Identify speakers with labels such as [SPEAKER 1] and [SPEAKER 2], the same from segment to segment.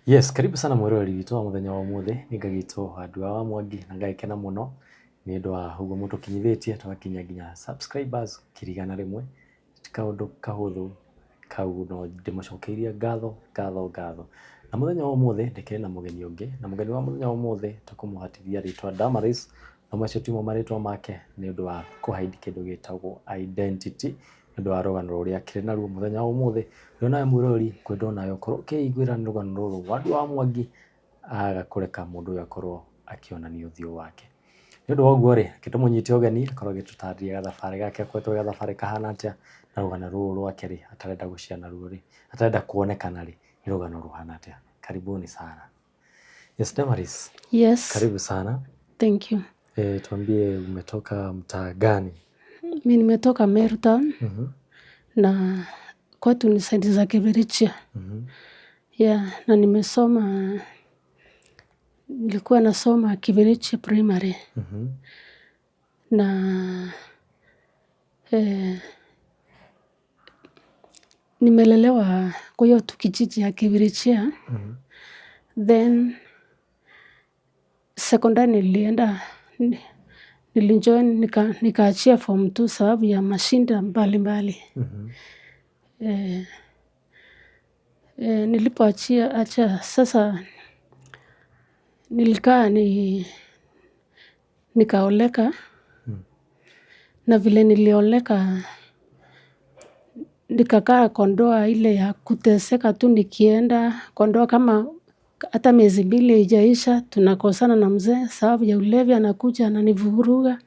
[SPEAKER 1] Yes, karibu sana mwiroreri witũ wa mũthenya wa ũmũthĩ. Nĩ ngagĩtwo Wandua wa Mwangi na ngagĩkena mũno nĩ ũndũ wa ũguo mũtũkinyithĩtie tũgakinya nginya subscribers 100,000. Ti kaũndũ kahũthũ kau, no ndĩmũcokeirie ngatho ngatho ngatho. Na mũthenya wa ũmũthĩ ndĩkĩrĩ na mũgeni ũngĩ, na mũgeni wa mũthenya wa ũmũthĩ tũkũmũhatithia rĩtwa Damaris, no macio timo marĩtwa make nĩ ũndũ wa kũ hide kĩndũ gĩtagwo identity, nĩ ũndũ wa rũgano rũrĩa akĩrĩ naruo mũthenya wa ũmũthĩ. Rĩu nawe mwĩroreri ngwenda onawe ũkorwo ũkĩiguĩra nĩ rũgano rũrũ Wandua wa Mwangi aga kũreka mũndũ ũyũ akorwo akĩonania ũthiũ wake. Nĩ ũndũ wa ũguo rĩ, reke tũmũnyite ũgeni akorwo agĩtũtarĩria gathabarĩ gake akoretwo gathabarĩ kahana atĩa, na rũgano rũrũ rwake rĩ, atarenda gũshare naruo rĩ, atarenda kuonekana rĩ, nĩ rũgano rũhana atĩa. Karibuni sana. Yes, Damaris.
[SPEAKER 2] Yes.
[SPEAKER 1] Karibu sana.
[SPEAKER 2] Thank you.
[SPEAKER 1] Tuambie umetoka mtaa gani?
[SPEAKER 2] Mi nimetoka Meru Town na kwetu ni side za Kibirichia. Yeah, na nimesoma, nilikuwa nasoma Kibirichia Primary na nimelelewa kwa hiyo tu kijiji ya Kibirichia. Then sekondari nilienda, nilijoin, nikaachia form 2 sababu ya mashinda mbalimbali. Nilipoachia acha sasa nilikaa nikaoleka. Na vile nilioleka nikakaa kwa ndoa ile ya kuteseka tu, nikienda kwa ndoa kama hata miezi 2 haijaisha tunakosana na mzee sababu ya ulevi, anakuja ananivuruga.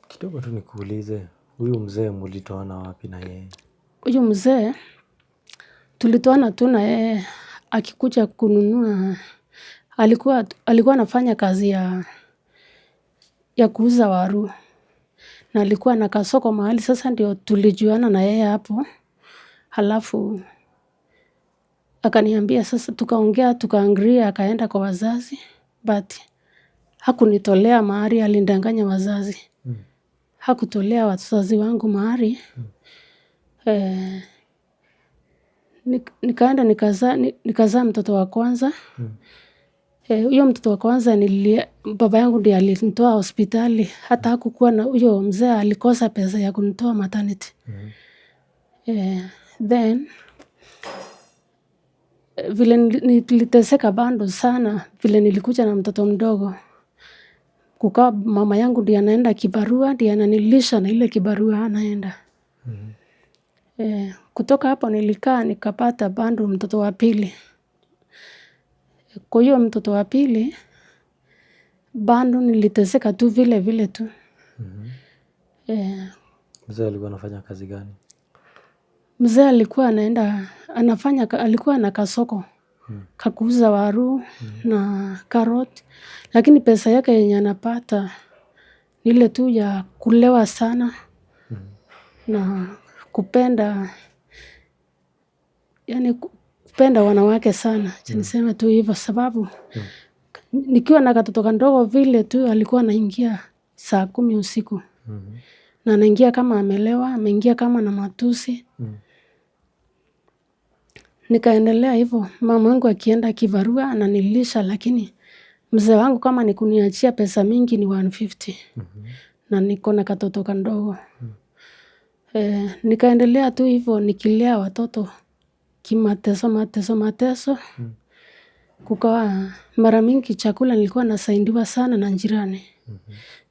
[SPEAKER 1] Kidogo tu nikuulize, huyu mzee mulitoana wapi na yeye?
[SPEAKER 2] Huyu mzee tulitoana tu na yeye akikuja kununua, alikuwa anafanya kazi ya kuuza waru na alikuwa na kasoko mahali. Sasa ndio tulijuana na yeye hapo, halafu akaniambia sasa, tukaongea tukaangria, akaenda kwa wazazi, but hakunitolea mahari, alindanganya wazazi. Hakutolea wazazi wangu mahari. Nikaenda nikazaa mtoto wa kwanza. Huyo mtoto wa kwanza baba yangu ndiye alinitoa hospitali, hata hakukuwa na huyo mzee alikosa pesa ya kunitoa maternity. Then vile niliteseka bado sana vile nilikuja na mtoto mdogo. Kukawa mama yangu ndiye anaenda kibarua, ndiye ananilisha na ile kibarua anaenda. Kutoka hapo nilikaa nikapata bado mtoto wa pili. Kwa hiyo mtoto wa pili bado niliteseka tu vile vile tu.
[SPEAKER 1] Mzee alikuwa anafanya kazi gani?
[SPEAKER 2] Mzee alikuwa anaenda anafanya, alikuwa na kasoko kakuuza waru na carrot, lakini pesa yake yenye anapata ni ile tu ya kulewa sana na kupenda, yani kupenda wanawake sana. Acha niseme tu hivyo sababu nikiwa na katoto kadogo vile tu alikuwa anaingia saa 10 usiku. Na anaingia kama amelewa, ameingia kama na matusi. Nikaendelea hivyo, mama yangu akienda kibarua ananilisha, lakini mzee wangu kama ni kuniachia pesa mingi ni 150. Na niko na katoto kadogo. Nikaendelea tu hivyo nikilea watoto kimateso mateso mateso. Kukawa mara mingi chakula nilikuwa nasaidiwa sana na jirani.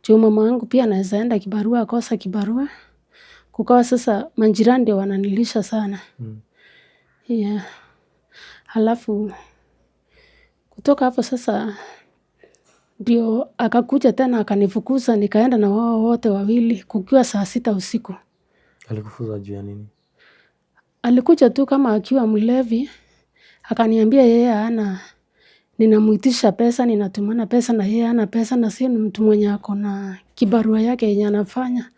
[SPEAKER 2] Juu mama yangu pia anaweza enda kibarua akosa kibarua. Kukawa sasa majirani ndio wananilisha sana. Yeah. Halafu kutoka hapo sasa ndio akakuja tena akanifukuza, nikaenda na wao wote wawili kukiwa saa 6 usiku.
[SPEAKER 1] Alikufukuza juu ya nini?
[SPEAKER 2] Alikuja tu kama akiwa mlevi, akaniambia yeye hana, ninamuitisha pesa, ninatumana pesa na yeye hana pesa, na sio ni mtu mwenye ako na kibarua yake yenye anafanya.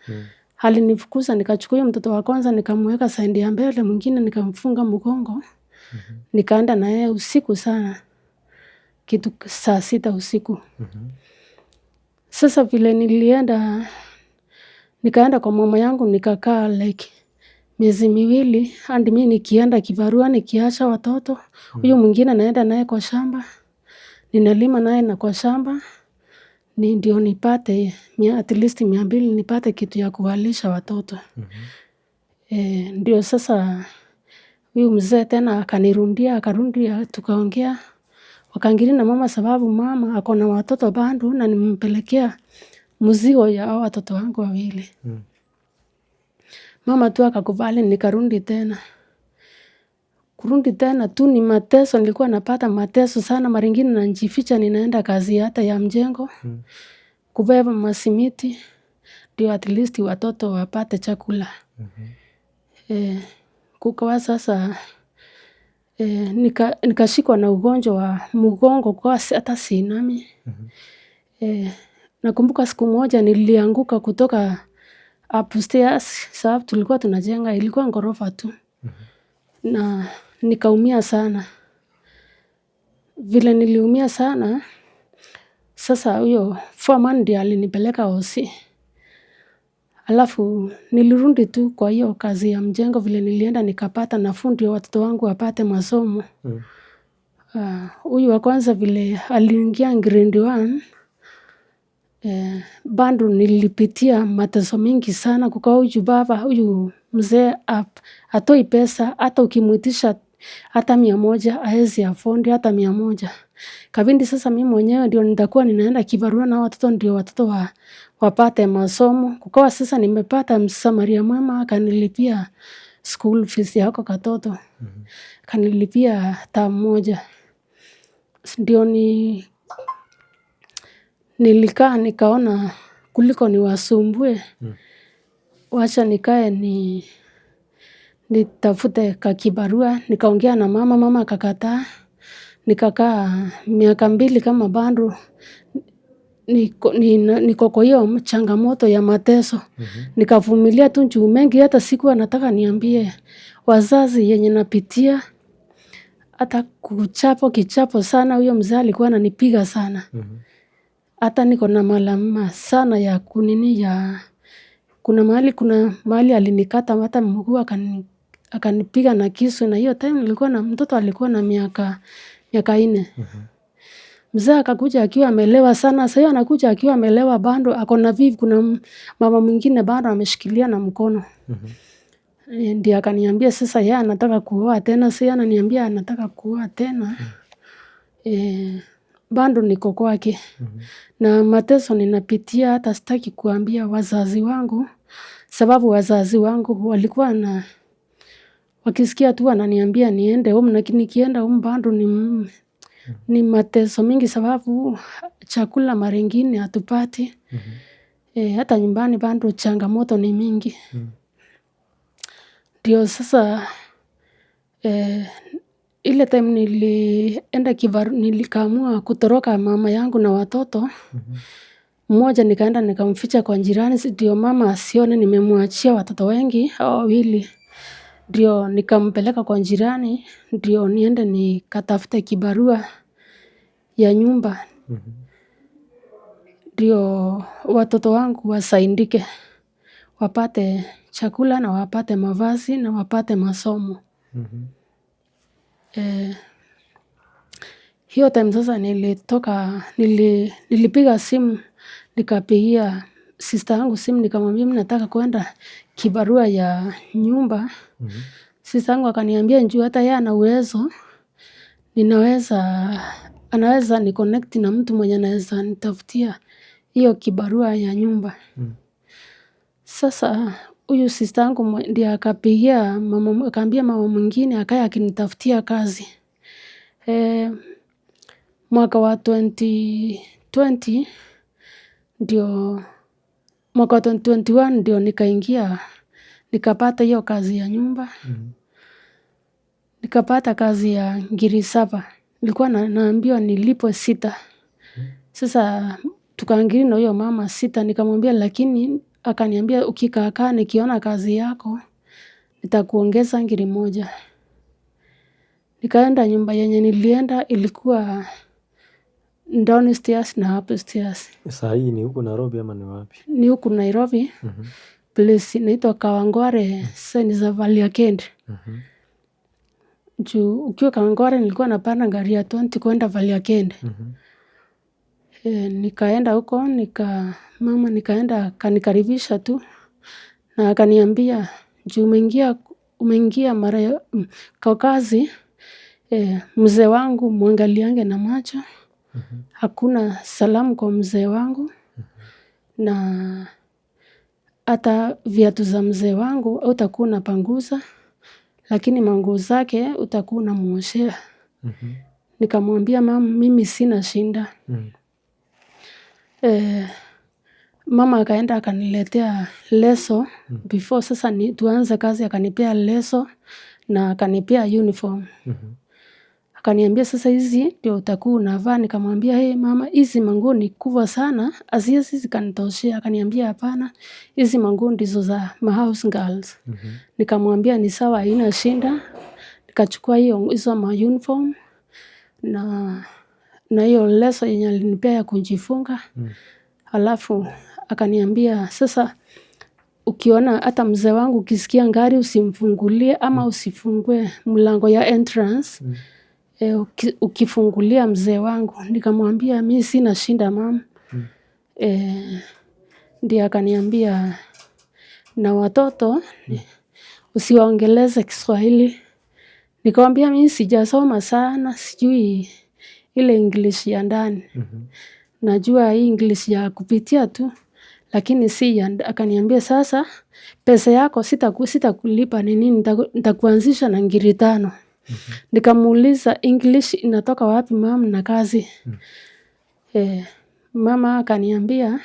[SPEAKER 2] Alinifukuza, nikachukua huyo mtoto wa kwanza nikamweka side ya mbele, mwingine nikamfunga mgongo. Nikaenda na yeye usiku sana, kitu saa 6 usiku. Sasa vile nilienda, nikaenda kwa mama yangu nikakaa like Miezi 2 hadi mi nikienda kibarua nikiacha watoto. Huyu mwingine naenda naye kwa shamba, ninalima naye na kwa shamba ni ndio nipate at least 200 nipate kitu ya kuwalisha watoto. Ndio sasa huyu mzee tena akanirundia, akarundia, tukaongea, wakaangili na mama sababu mama ako na watoto bado na nimempelekea mzigo ya hao watoto wangu wawili. Mama tu akakubali, nikarundi tena. Kurundi tena tu ni mateso, nilikuwa napata mateso sana. Mara ingine najificha, ninaenda kazi hata ya mjengo, kubeba masimiti ndio at least watoto wapate chakula. Kukawa sasa nikashikwa na ugonjwa wa mgongo kwa hata siinami. Nakumbuka siku moja nilianguka kutoka upstairs, sababu tulikuwa tunajenga, ilikuwa ghorofa tu. Na nikaumia sana. Vile niliumia sana, sasa huyo foreman ndiye alinipeleka hosi. Alafu nilirudi tu kwa hiyo kazi ya mjengo, vile nilienda nikapata nafuu ndio watoto wangu wapate masomo. Huyu wa kwanza vile aliingia grade 1, bado nilipitia mateso mingi sana. Kukawa huyu baba, huyu mzee hatoi pesa, hata ukimuitisha hata 100 haezi afford hata 100. Kabindi sasa mimi mwenyewe ndio nitakuwa ninaenda kibarua na watoto ndio watoto wapate masomo. Kukawa sasa nimepata msamaria mwema akanilipia school fees ya hako katoto. Akanilipia term moja. Ndio nilikaa nikaona kuliko niwasumbue. Wacha nikae nitafute kakibarua, nikaongea na mama, mama akakataa. Nikakaa miaka 2 kama bado niko kwa hiyo changamoto ya mateso. Nikavumilia tu juu mengi, hata sikuwa nataka niambie wazazi yenye napitia. Hata kuchapo kichapo sana, huyo mzee alikuwa ananipiga sana. Hata niko na malama sana ya kunini ya kuna mahali alinikata hata mguu, akanipiga na kisu, na hiyo time nilikuwa na mtoto alikuwa na miaka 4. Mzee akakuja akiwa amelewa sana. Sasa hiyo anakuja akiwa amelewa bado ako na vivi, kuna mama mwingine bado ameshikilia na mkono. Ndiye akaniambia sasa yeye anataka kuoa tena. Sasa ananiambia anataka kuoa tena. Bado niko kwake. Na mateso ninapitia, hata sitaki kuambia wazazi wangu, sababu wazazi wangu walikuwa na wakisikia tu wananiambia niende home, lakini nikienda home bado ni mateso mingi, sababu chakula mara ingine hatupati. Hata nyumbani bado changamoto ni mingi. Ndio sasa ile time nilienda nilikaamua kutoroka mama yangu na watoto. Mmoja nikaenda nikamficha kwa jirani, ndio mama asione nimemwachia watoto wengi hao wawili. Ndio nikampeleka kwa jirani, ndio niende nikatafute kibarua ya nyumba. Ndio watoto wangu wasaidike, wapate chakula na wapate mavazi na wapate masomo. Hiyo time sasa nilitoka, nilipiga simu, nikapigia sister yangu simu, nikamwambia mimi nataka kwenda kibarua ya nyumba. Sister yangu akaniambia juu hata yeye ana uwezo, anaweza ni connect na mtu mwenye anaweza nitafutia hiyo kibarua ya nyumba. Sasa huyu sister yangu ndiye akapigia mama, akaambia mama mwingine akae akinitafutia kazi. Mwaka wa 2020 ndio, mwaka wa 2021 ndio nikaingia, nikapata hiyo kazi ya nyumba. Nikapata kazi ya ngiri 7. Nilikuwa naambiwa nilipwe 6. Sasa tukaangili na huyo mama 6, nikamwambia lakini akaniambia ukikaa nikiona kazi yako nitakuongeza ngiri 1. Nikaenda nyumba yenye nilienda ilikuwa downstairs na upstairs.
[SPEAKER 1] Saa hii ni huku Nairobi ama ni wapi?
[SPEAKER 2] Ni huku Nairobi. Place inaitwa Kawangware, sasa za Valley Arcade. Juu ukiwa Kawangware nilikuwa napanda gari ya 20 kwenda Valley Arcade. Nikaenda huko mama nikaenda akanikaribisha tu na akaniambia juu umeingia mara kwa kazi, mzee wangu muangaliange na macho. Hakuna salamu kwa mzee wangu na hata viatu za mzee wangu hutakuwa unapanguza, lakini manguo zake utakuwa unamuoshea. Nikamwambia mama, mimi sina shinda. Mama akaenda akaniletea leso before sasa ni tuanze kazi, akanipea leso na akanipea uniform. Akaniambia sasa hizi ndio utakuwa unavaa. Nikamwambia hey, mama, hizi manguo ni kubwa sana, haziwezi zikanitoshea. Akaniambia hapana, hizi manguo ndizo za ma house girls. Nikamwambia ni sawa, haina shida. Nikachukua hizo ma uniform na hiyo leso yenye alinipea ya kujifunga. Halafu akaniambia sasa, ukiona hata mzee wangu ukisikia ngari usimfungulie ama usifungue mlango ya entrance. Ukifungulia mzee wangu. Nikamwambia mi sina shinda mama. Ndiye akaniambia na watoto usiwaongeleze Kiswahili. Nikamwambia mi sijasoma sana, sijui ile English ya ndani. Najua hii English ya kupitia tu, lakini si ya. Akaniambia sasa pesa yako sitakulipa nini, nitakuanzisha na ngiri 5. Nikamuuliza English inatoka wapi mama na kazi? Mama akaniambia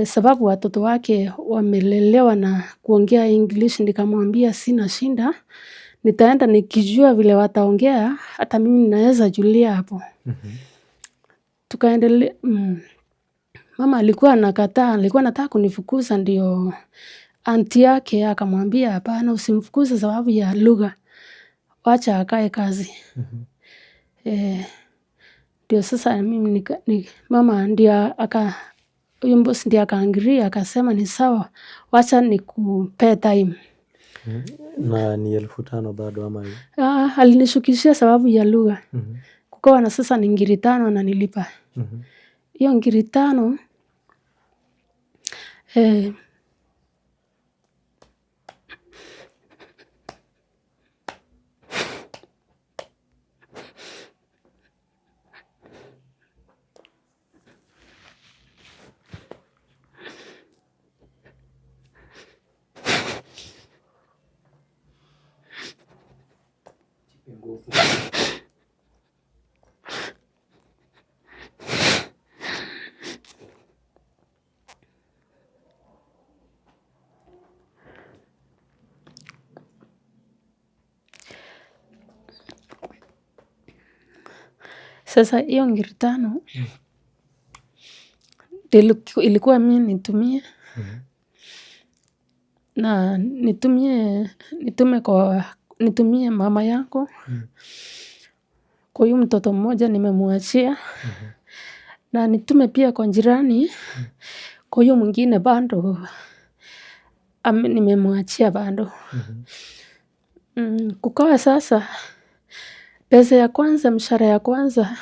[SPEAKER 2] sababu watoto wake wamelelewa na kuongea English. Nikamwambia sina shinda, nitaenda nikijua vile wataongea, hata mimi naweza julia hapo. Tukaendelea. Mama alikuwa anakataa, alikuwa anataka kunifukuza, ndio anti yake akamwambia hapana, usimfukuze sababu ya lugha, wacha akae kazi. Ndio sasa mimi mama ndio aka huyo boss ndiye akaangiria akasema ni sawa, wacha nikupee time.
[SPEAKER 1] Na ni 5,000 bado ama?
[SPEAKER 2] Alinishukishia sababu ya lugha. Kukawa na sasa ni ngiri 5 ananilipa. Hiyo ngiri 5 sasa hiyo ngiri 5 ilikuwa mimi nitumie na nitumie mama yangu. Kwa huyu mtoto mmoja nimemwachia. Na nitume pia kwa jirani. Kwa huyu mwingine bado nimemwachia bado. Kukawa sasa pesa ya kwanza, mshahara ya kwanza,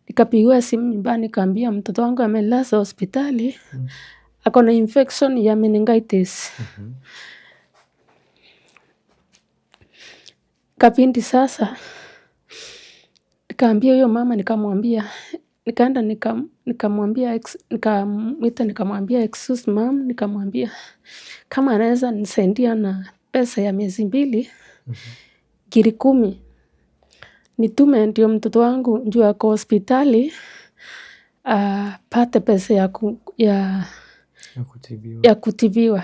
[SPEAKER 2] nikapigiwa simu nyumbani, nikaambia mtoto wangu amelazwa hospitali, ako na infection ya meningitis. Kapindi sasa nikaambia huyo mama, nikamwambia, nikaenda nikamwambia, nikamwita, nikamwambia excuse mom, nikamwambia kama anaweza nisaidia na pesa ya miezi 2, ngiri 10 nitume ndio mtoto wangu ndio ako hospitali apate pesa ya kutibiwa.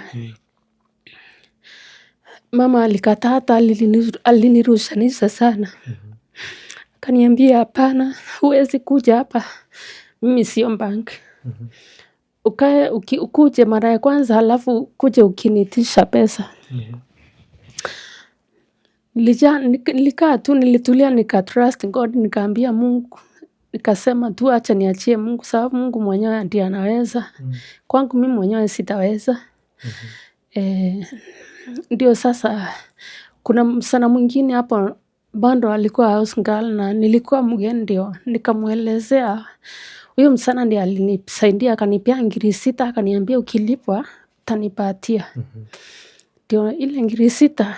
[SPEAKER 2] Mama alikataa, hata alinirushanisha sana. Akaniambia hapana, huwezi kuja hapa, mimi sio bank. Ukae ukuje mara ya kwanza halafu kuje ukiniitisha pesa. Nilikaa tu, nilitulia, nika trust God, nikaambia Mungu, nikasema tu acha niachie Mungu sababu Mungu mwenyewe ndiye anaweza. Kwangu mimi mwenyewe sitaweza. Ndio sasa kuna msichana mwingine hapo bado alikuwa house girl na nilikuwa mgeni, ndio nikamwelezea. Huyo msichana ndiye alinisaidia akanipea ngiri 6, akaniambia ukilipwa utanipatia. Ndio ile ngiri 6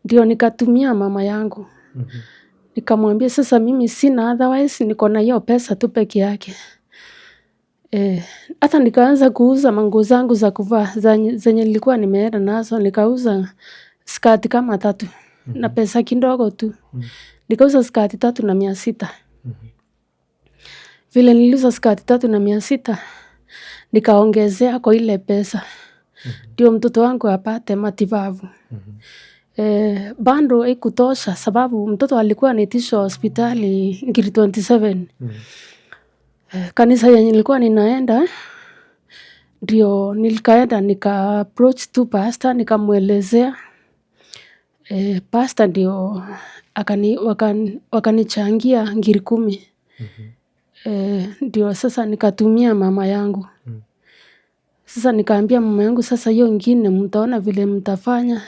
[SPEAKER 2] ndio nikatumia mama yangu. Nikamwambia sasa mimi sina, otherwise niko na hiyo pesa tu peke yake. Hata nikaanza kuuza manguo zangu za kuvaa zenye nilikuwa nimeenda nazo, nikauza skati kama 3 na pesa kidogo tu. Nikauza skati 3 na 600. Vile niliuza skati 3 na 600, nikaongezea kwa ile pesa ndio mtoto wangu apate matibabu. Bado haikutosha sababu mtoto alikuwa anaitishwa hospitali ngiri 27. Kanisa yenye nilikuwa ninaenda ndio nilikaenda nika approach tu pastor nikamwelezea. Pastor ndio wakanichangia ngiri 10. Ndio sasa nikatumia mama yangu. Sasa nikaambia mama yangu sasa hiyo ingine mtaona vile mtafanya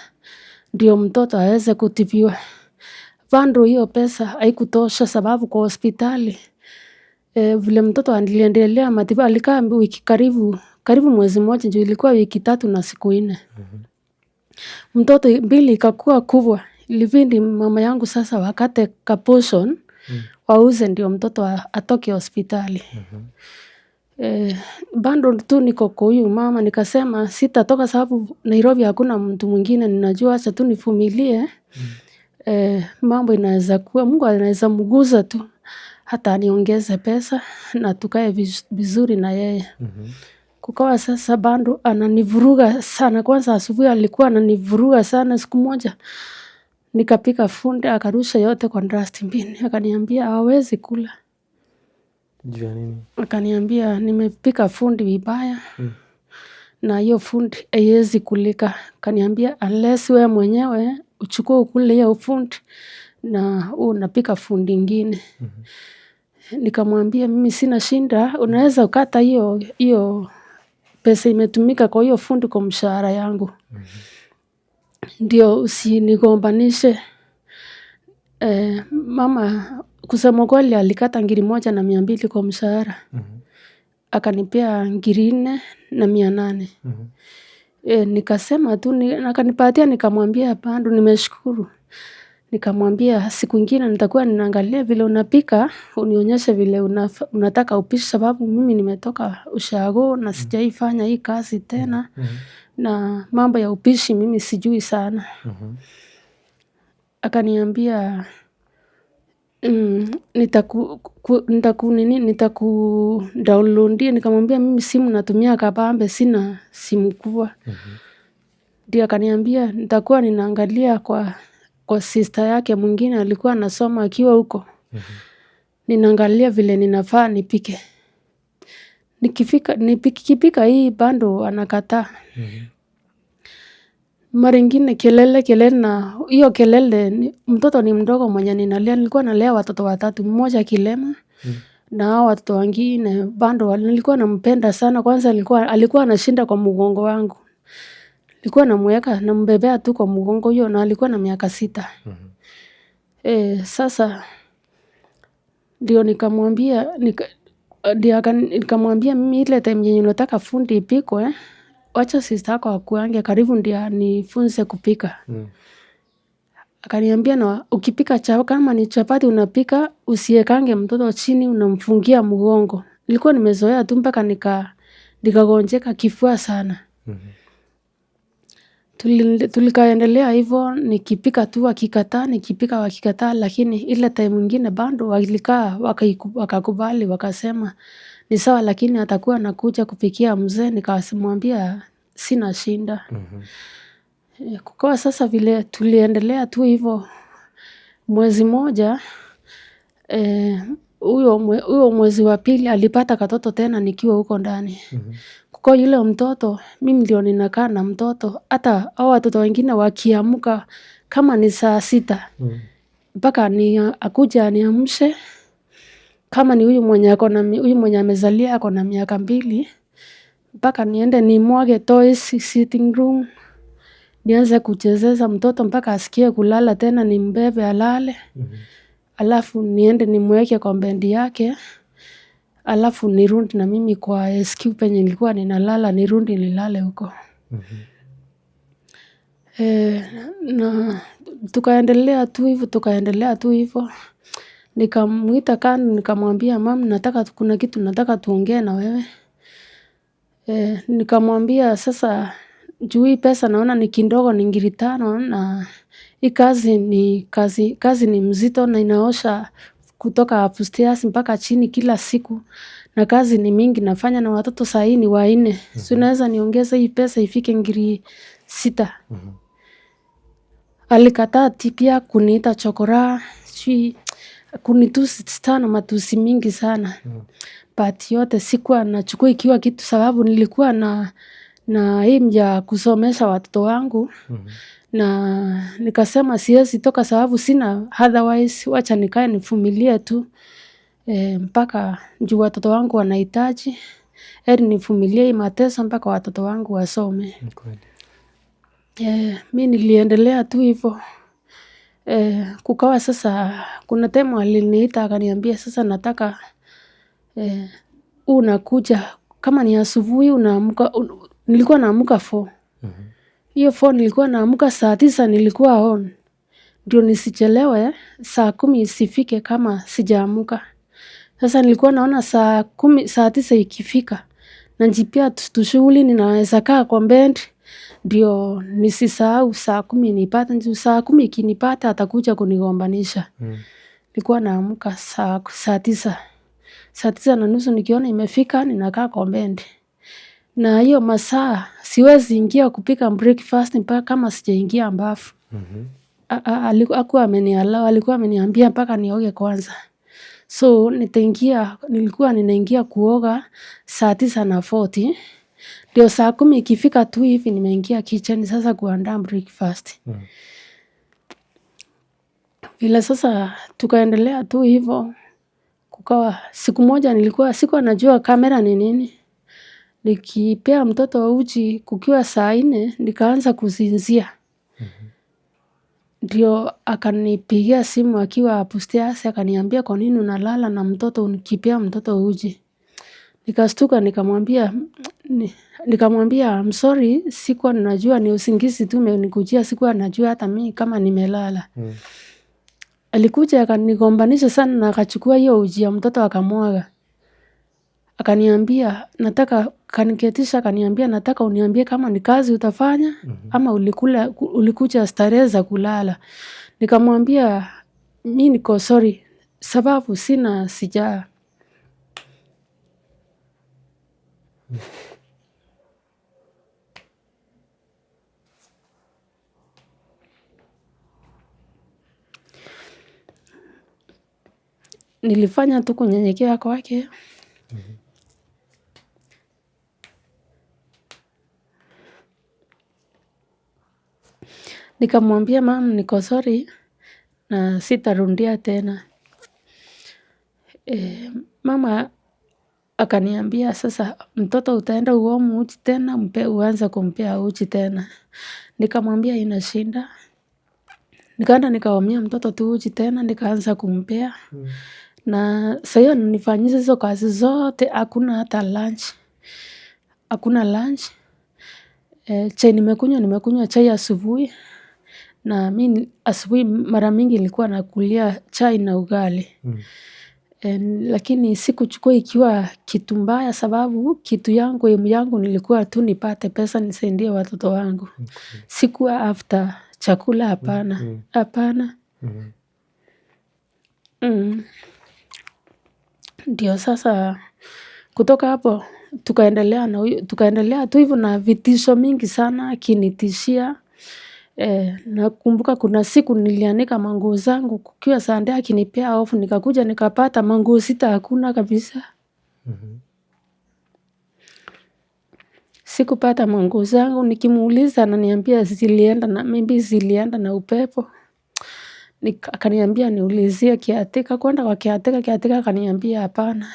[SPEAKER 2] ndio mtoto aweze kutibiwa. Bado hiyo pesa haikutosha sababu kwa hospitali vile mtoto aliendelea matibabu alikaa wiki karibu mwezi mmoja, juu ilikuwa wiki 3 na siku 4. Mtoto bili ikakuwa kubwa, ilibidi mama yangu sasa wakate ka portion wauze ndio mtoto atoke hospitali. Bado tu niko kwa huyu mama, nikasema sitatoka sababu Nairobi hakuna mtu mwingine ninajua, acha tu nivumilie. Mambo inaweza kuwa, Mungu anaweza mguza tu hata aniongeze pesa na tukae vizuri na yeye. Kukawa sasa bado ananivuruga sana. Kwanza asubuhi alikuwa ananivuruga sana. Siku moja nikapika funde akarusha yote kwa dustbin, akaniambia hawezi kula.
[SPEAKER 1] Juu ya nini?
[SPEAKER 2] Akaniambia nimepika fundi vibaya na hiyo fundi haiwezi kulika. Akaniambia unless wewe mwenyewe uchukue ukule hiyo fundi na unapika fundi ingine. Nikamwambia mimi sina shinda, unaweza ukata hiyo pesa imetumika kwa hiyo fundi kwa mshahara yangu. Ndio usinigombanishe. Mama kusema kweli alikata ngiri 1 na 200 kwa mshahara. Akanipea ngiri 4 na 800. Nikasema tu akanipatia, nikamwambia bado nimeshukuru. Nikamwambia siku ingine nitakuwa ninaangalia vile unapika, unionyeshe vile unataka upishi sababu mimi nimetoka ushago na sijaifanya hii kazi tena. Na mambo ya upishi mimi sijui sana. Akaniambia nitaku downloadia. Nikamwambia mimi simu natumia kabambe, sina simu kubwa. Ndio akaniambia nitakuwa ninaangalia kwa sister yake mwingine alikuwa anasoma akiwa huko. Ninaangalia vile ninafaa nipike. Nikipika hii bado anakataa. Mara ingine kelele kelele, na hiyo kelele mtoto ni mdogo mwenye ninalea. Nilikuwa nalea watoto 3, mmoja kilema na hao watoto wengine bado nilikuwa nampenda sana. Kwanza alikuwa anashinda kwa mgongo wangu. Nilikuwa namuweka nambebea tu kwa mgongo hiyo, na alikuwa na miaka 6. Sasa ndio nikamwambia nikamwambia mimi ile time yenye unataka fundi ipikwe, wacha sister yako akuange karibu ndio anifunze kupika. Akaniambia na ukipika kama ni chapati unapika usiekange mtoto chini, unamfungia mgongo. Nilikuwa nimezoea tu mpaka nikagonjeka kifua sana. Tulikaendelea hivyo, nikipika tu wakikataa, nikipika wakikataa, lakini ile time nyingine bado walikaa wakakubali, wakasema ni sawa, lakini atakuwa anakuja kupikia mzee. Nikamwambia sina shinda. Kukawa sasa vile tuliendelea tu hivyo mwezi moja, huyo mwezi wa pili alipata katoto tena nikiwa huko ndani. Kwa yule mtoto, mimi ndio ninakaa na mtoto, hata hao watoto wengine wakiamka kama ni saa 6 mpaka ni akuja aniamshe. Kama ni huyu mwenye ako na huyu mwenye amezalia ako na miaka 2, Mpaka niende nimwage toys sitting room, nianze kuchezesha mtoto mpaka asikie kulala tena, nimbebe alale. Alafu niende nimweke kwa bed yake, alafu nirudi na mimi kwa SQ penye nilikuwa ninalala, nirudi nilale huko. Na tukaendelea tu hivyo, tukaendelea tu hivyo. Nikamuita kando, nikamwambia mum, nataka kuna kitu nataka tuongee na wewe. Nikamwambia sasa juu hii pesa naona ni kidogo, ni ngiri 5 na hii kazi ni mzito na inaosha kutoka upstairs mpaka chini kila siku, na kazi ni mingi nafanya na watoto saa hii ni 4. Si unaweza niongeza hii pesa ifike ngiri 6. Alikataa pia kuniita chokora, sijui kunitusi sana, matusi mingi sana. But yote sikuwa nachukua ikiwa kitu, sababu nilikuwa na aim ya kusomesha watoto wangu. Na nikasema siwezi toka sababu sina otherwise, wacha nikae nivumilie tu mpaka juu watoto wangu wanahitaji. Heri nivumilie hii mateso mpaka watoto wangu wasome. Mi niliendelea tu hivyo. Kukawa sasa kuna time aliniita akaniambia sasa nataka unakuja kama ni asubuhi unaamka, nilikuwa naamka 4. Hiyo 4 nilikuwa naamka saa 9 nilikuwa on. Ndio nisichelewe saa 10 isifike kama sijaamka. Sasa nilikuwa naona saa 10, saa 9 ikifika najipea tushughuli, ninaweza kaa kwa bed ndio nisisahau saa 10 nipate, juu saa 10 ikinipata atakuja kunigombanisha. Nilikuwa naamka saa 9. Saa 9:30 nikiona imefika ninakaa kwa bed. Na hiyo masaa siwezi ingia kupika breakfast mpaka kama sijaingia bafu. Hakuwa ameniallow, alikuwa ameniambia mpaka nioge kwanza. So nitaingia, nilikuwa ninaingia kuoga saa 9:40. Ndio saa 10 ikifika tu hivi nimeingia kitchen sasa kuandaa breakfast. Vile sasa tukaendelea tu hivo. Kukawa siku moja nilikuwa sikuwa najua kamera ni nini. Nikipea mtoto uji kukiwa saa 4 nikaanza kusinzia. Ndio akanipigia simu akiwa upstairs akaniambia kwa nini unalala na mtoto ukipea mtoto uji. Nikastuka nikamwambia I'm sorry, sikuwa najua ni usingizi tu imenikujia, sikuwa najua hata mimi kama nimelala. Alikuja akanigombanisha sana na akachukua hiyo uji ya mtoto akamwaga. Akaniambia nataka, akaniketisha akaniambia nataka uniambie kama ni kazi utafanya ama ulikuja starehe za kulala. Nikamwambia mi niko sorry sababu sina sija Nilifanya tu kunyenyekea kwake. Nikamwambia mum niko sorry na sitarudia tena. Mama akaniambia sasa mtoto utaenda uwarm uji tena mpe uanze kumpea uji tena. Nikamwambia haina shida. Nikaenda nikawarmia mtoto tu uji tena nikaanza kumpea. Na saa hiyo ananifanyisha hizo kazi zote hakuna hata lunch. Hakuna lunch. Chai nimekunywa chai asubuhi. Na mi asubuhi mara mingi nilikuwa nakulia chai na ugali. Lakini sikuchukua ikiwa kitu mbaya sababu kitu yangu aim yangu nilikuwa tu nipate pesa nisaidie watoto wangu. Sikuwa after chakula hapana. Hapana. Ndio sasa kutoka hapo tukaendelea na huyu, tukaendelea tu hivyo na vitisho mingi sana akinitishia. Nakumbuka kuna siku nilianika manguo zangu kukiwa Sunday akinipea off, nikakuja nikapata manguo 6 hakuna kabisa. Sikupata manguo zangu, nikimuuliza ananiambia zilienda na maybe zilienda na upepo. Akaniambia niulizie caretaker, kwenda kwa caretaker, caretaker akaniambia hapana.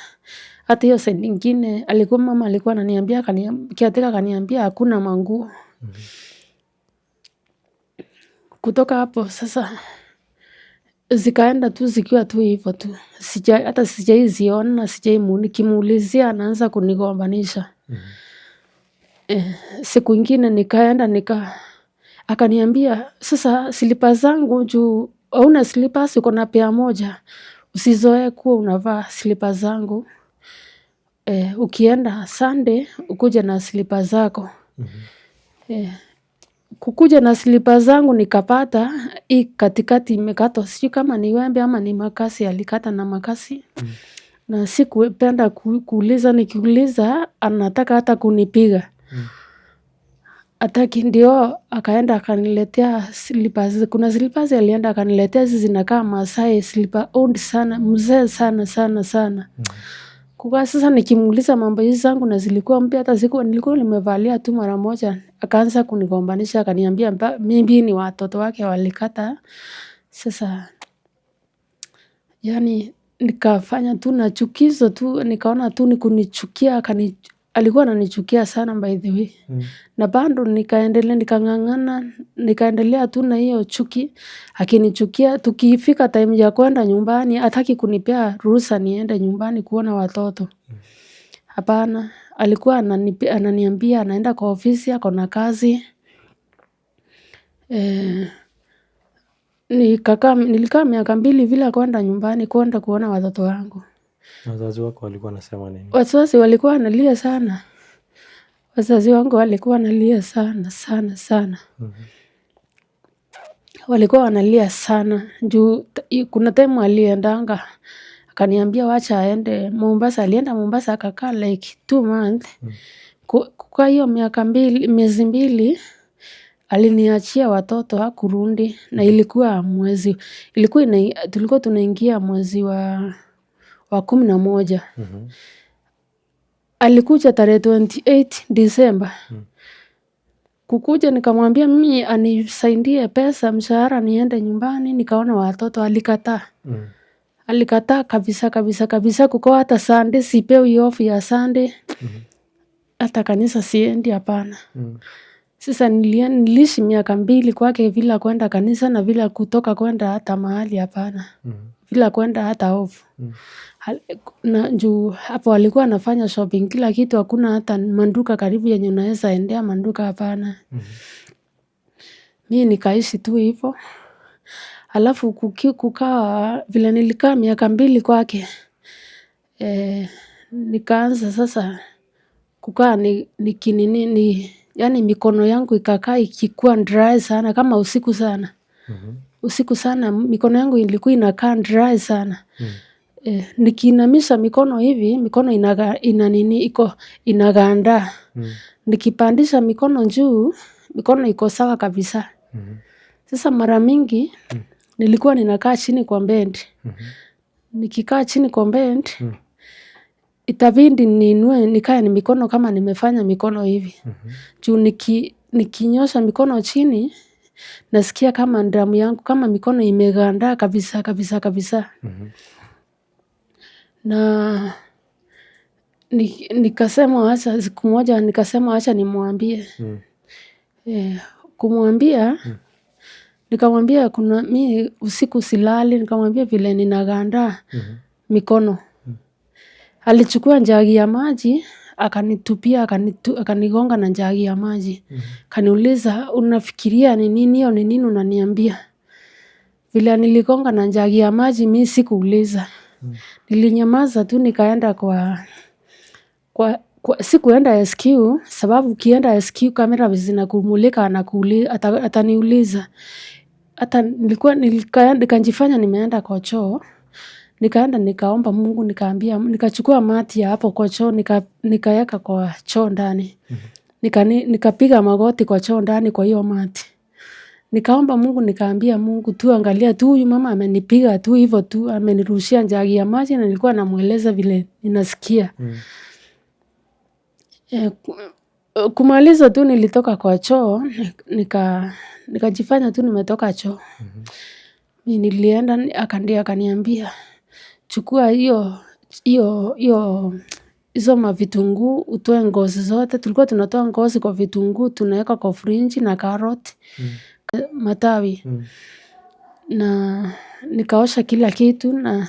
[SPEAKER 2] Hata hiyo side ingine alikuwa mama alikuwa ananiambia, caretaker akaniambia hakuna manguo. Kutoka hapo sasa zikaenda tu zikiwa tu hivyo tu. Hata sijaiziona, nikimuulizia anaanza kunigombanisha. Siku ingine nikaenda akaniambia sasa slippers zangu, juu hauna slippers, uko na pair moja, usizoee kuwa unavaa slippers zangu. Ukienda Sunday ukuje na slippers zako. Kukuja na slippers zangu nikapata hii katikati imekatwa, sijui kama ni wembe ama ni makasi, alikata na makasi. Na sikupenda kuuliza, nikiuliza anataka hata kunipiga. Hataki, ndio akaenda akaniletea slippers. Kuna slippers alienda akaniletea, hizi zinakaa Maasai slipper, old sana, mzee sana sana sana. Kwa sasa nikimuuliza mambo hizi zangu na zilikuwa mpya, hata sikuwa, nilikuwa nimevalia tu mara moja, akaanza kunigombanisha, akaniambia maybe ni watoto wake walikata. Sasa yaani nikafanya tu na chukizo tu, nikaona tu ni kunichukia, alikuwa ananichukia sana by the way. Na bado nikaendelea, nikang'ang'ana, nikaendelea tu na hiyo chuki, akinichukia, tukifika time ya kwenda nyumbani, hataki kunipea ruhusa niende nyumbani kuona watoto. Hapana, alikuwa ananiambia anaenda kwa ofisi, ako na kazi. Nilikaa miaka 2 bila kwenda nyumbani kwenda kuona watoto wangu.
[SPEAKER 1] Wazazi wako walikuwa wanasema nini?
[SPEAKER 2] Wazazi walikuwa wanalia sana. Wazazi wangu walikuwa wanalia sana sana sana. Walikuwa wanalia sana juu kuna time aliendanga akaniambia wacha aende Mombasa. Alienda Mombasa akakaa like 2 months. Kukaa hiyo miaka 2, miezi 2, aliniachia watoto, hakurudi, na ilikuwa mwezi, tulikuwa tunaingia mwezi wa 11. Alikuja tarehe 28 December. Kukuja nikamwambia mimi anisaidie pesa mshahara niende nyumbani nikaona watoto, alikataa. Alikataa kabisa kabisa kabisa. Kukoa hata Sunday sipewi off ya Sunday. Hata kanisa siendi, hapana. Sasa niliishi miaka 2 kwake bila kwenda kanisa na bila kutoka kwenda hata mahali, hapana. Bila kwenda hata off. Na juu hapo alikuwa anafanya shopping kila kitu, hakuna hata maduka karibu yenye unaweza endea maduka, hapana. Mi nikaishi tu hivo. Alafu kukawa vile nilikaa miaka 2 kwake. Nikaanza sasa kukaa ni yaani mikono yangu ikakaa ikikuwa dry sana kama usiku sana. Usiku sana mikono yangu ilikuwa inakaa dry sana. Nikiinamisha mikono hivi, mikono ina nini, iko inaganda. Nikipandisha mikono juu, mikono iko sawa kabisa. Sasa mara mingi nilikuwa ninakaa chini kwa bed. Nikikaa chini kwa bed, itabidi niinue nikae ni mikono kama nimefanya mikono hivi. Juu nikinyosha mikono chini, nasikia kama damu yangu, kama mikono imeganda kabisa kabisa kabisa. Na nikasema wacha siku moja, nikasema wacha nimwambie. Kumwambia, nikamwambia kuna mi usiku silali, nikamwambia vile ninaganda mikono. Alichukua jagi ya maji, akanitupia, akanigonga na jagi ya maji. Akaniuliza, unafikiria ni nini hiyo, ni nini unaniambia? Vile niligonga na jagi ya maji, mi sikuuliza. Nilinyamaza tu, nikaenda kwa sikuenda SQ, sababu ukienda SQ kamera zinakumulika, ataniuliza. Hata nilikuwa nikajifanya nimeenda kwa choo, nikaenda nikaomba Mungu, nikaambia, nikachukua mati ya hapo kwa choo, nikaeka kwa choo ndani. Nikapiga magoti kwa choo ndani kwa hiyo mati. Nikaomba Mungu, nikaambia Mungu tu, angalia tu huyu mama amenipiga tu hivyo tu, amenirushia jagi ya maji na nilikuwa namueleza vile ninasikia. Kumaliza tu nilitoka kwa choo, nikajifanya tu nimetoka choo. Mi nilienda, akaniambia chukua hiyo hiyo hiyo hizo mavitunguu utoe ngozi zote. Tulikuwa tunatoa ngozi kwa vitunguu tunaweka kwa friji na carrot matawi na nikaosha kila kitu na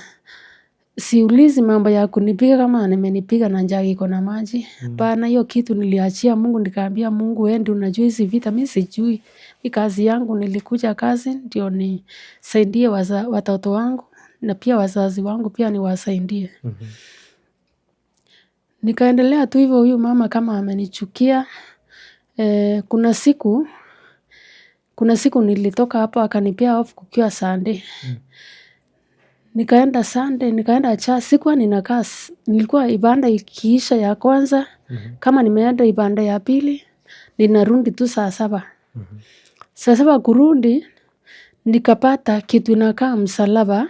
[SPEAKER 2] siulizi mambo ya kunipiga kama nimenipiga na njagi iko na maji. Hapana, hiyo kitu niliachia Mungu, nikaambia Mungu, wewe ndiye unajua hizi vita, mimi sijui. Mi kazi yangu nilikuja kazi ndio nisaidie watoto wangu na pia wazazi wangu pia niwasaidie. Nikaendelea tu hivyo, huyu mama kama amenichukia. Kuna siku nilitoka hapo akanipea off kukiwa Sunday. Nikaenda Sunday, nikaenda church, sikuwa ninakaa, nilikuwa ibada ikiisha ya kwanza, kama nimeenda ibada ya pili, ninarudi tu saa 7. Saa 7 kurudi, nikapata kitu inakaa msalaba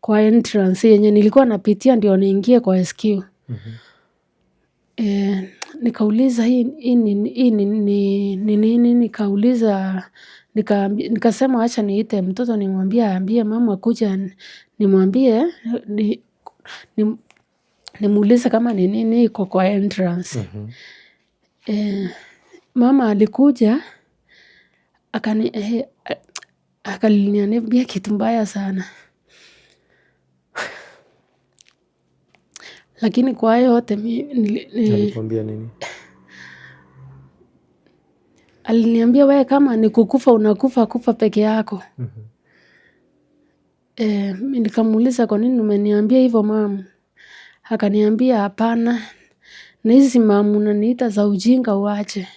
[SPEAKER 2] kwa entrance yenye nilikuwa napitia ndio niingie kwa SQ. Nikauliza hii ni nini? Nikauliza, nikasema acha niite mtoto nimwambie aambie mama kuja nimwambie nimuulize kama ni nini iko kwa entrance. Mama alikuja akaniambia kitu mbaya sana. Lakini kwa hayo yote
[SPEAKER 1] Alikwambia nini?
[SPEAKER 2] Aliniambia wewe kama ni kukufa unakufa kufa peke yako. Mi nikamuuliza kwa nini umeniambia hivyo mama? Akaniambia hapana, na hizi mamu unaniita za ujinga uache.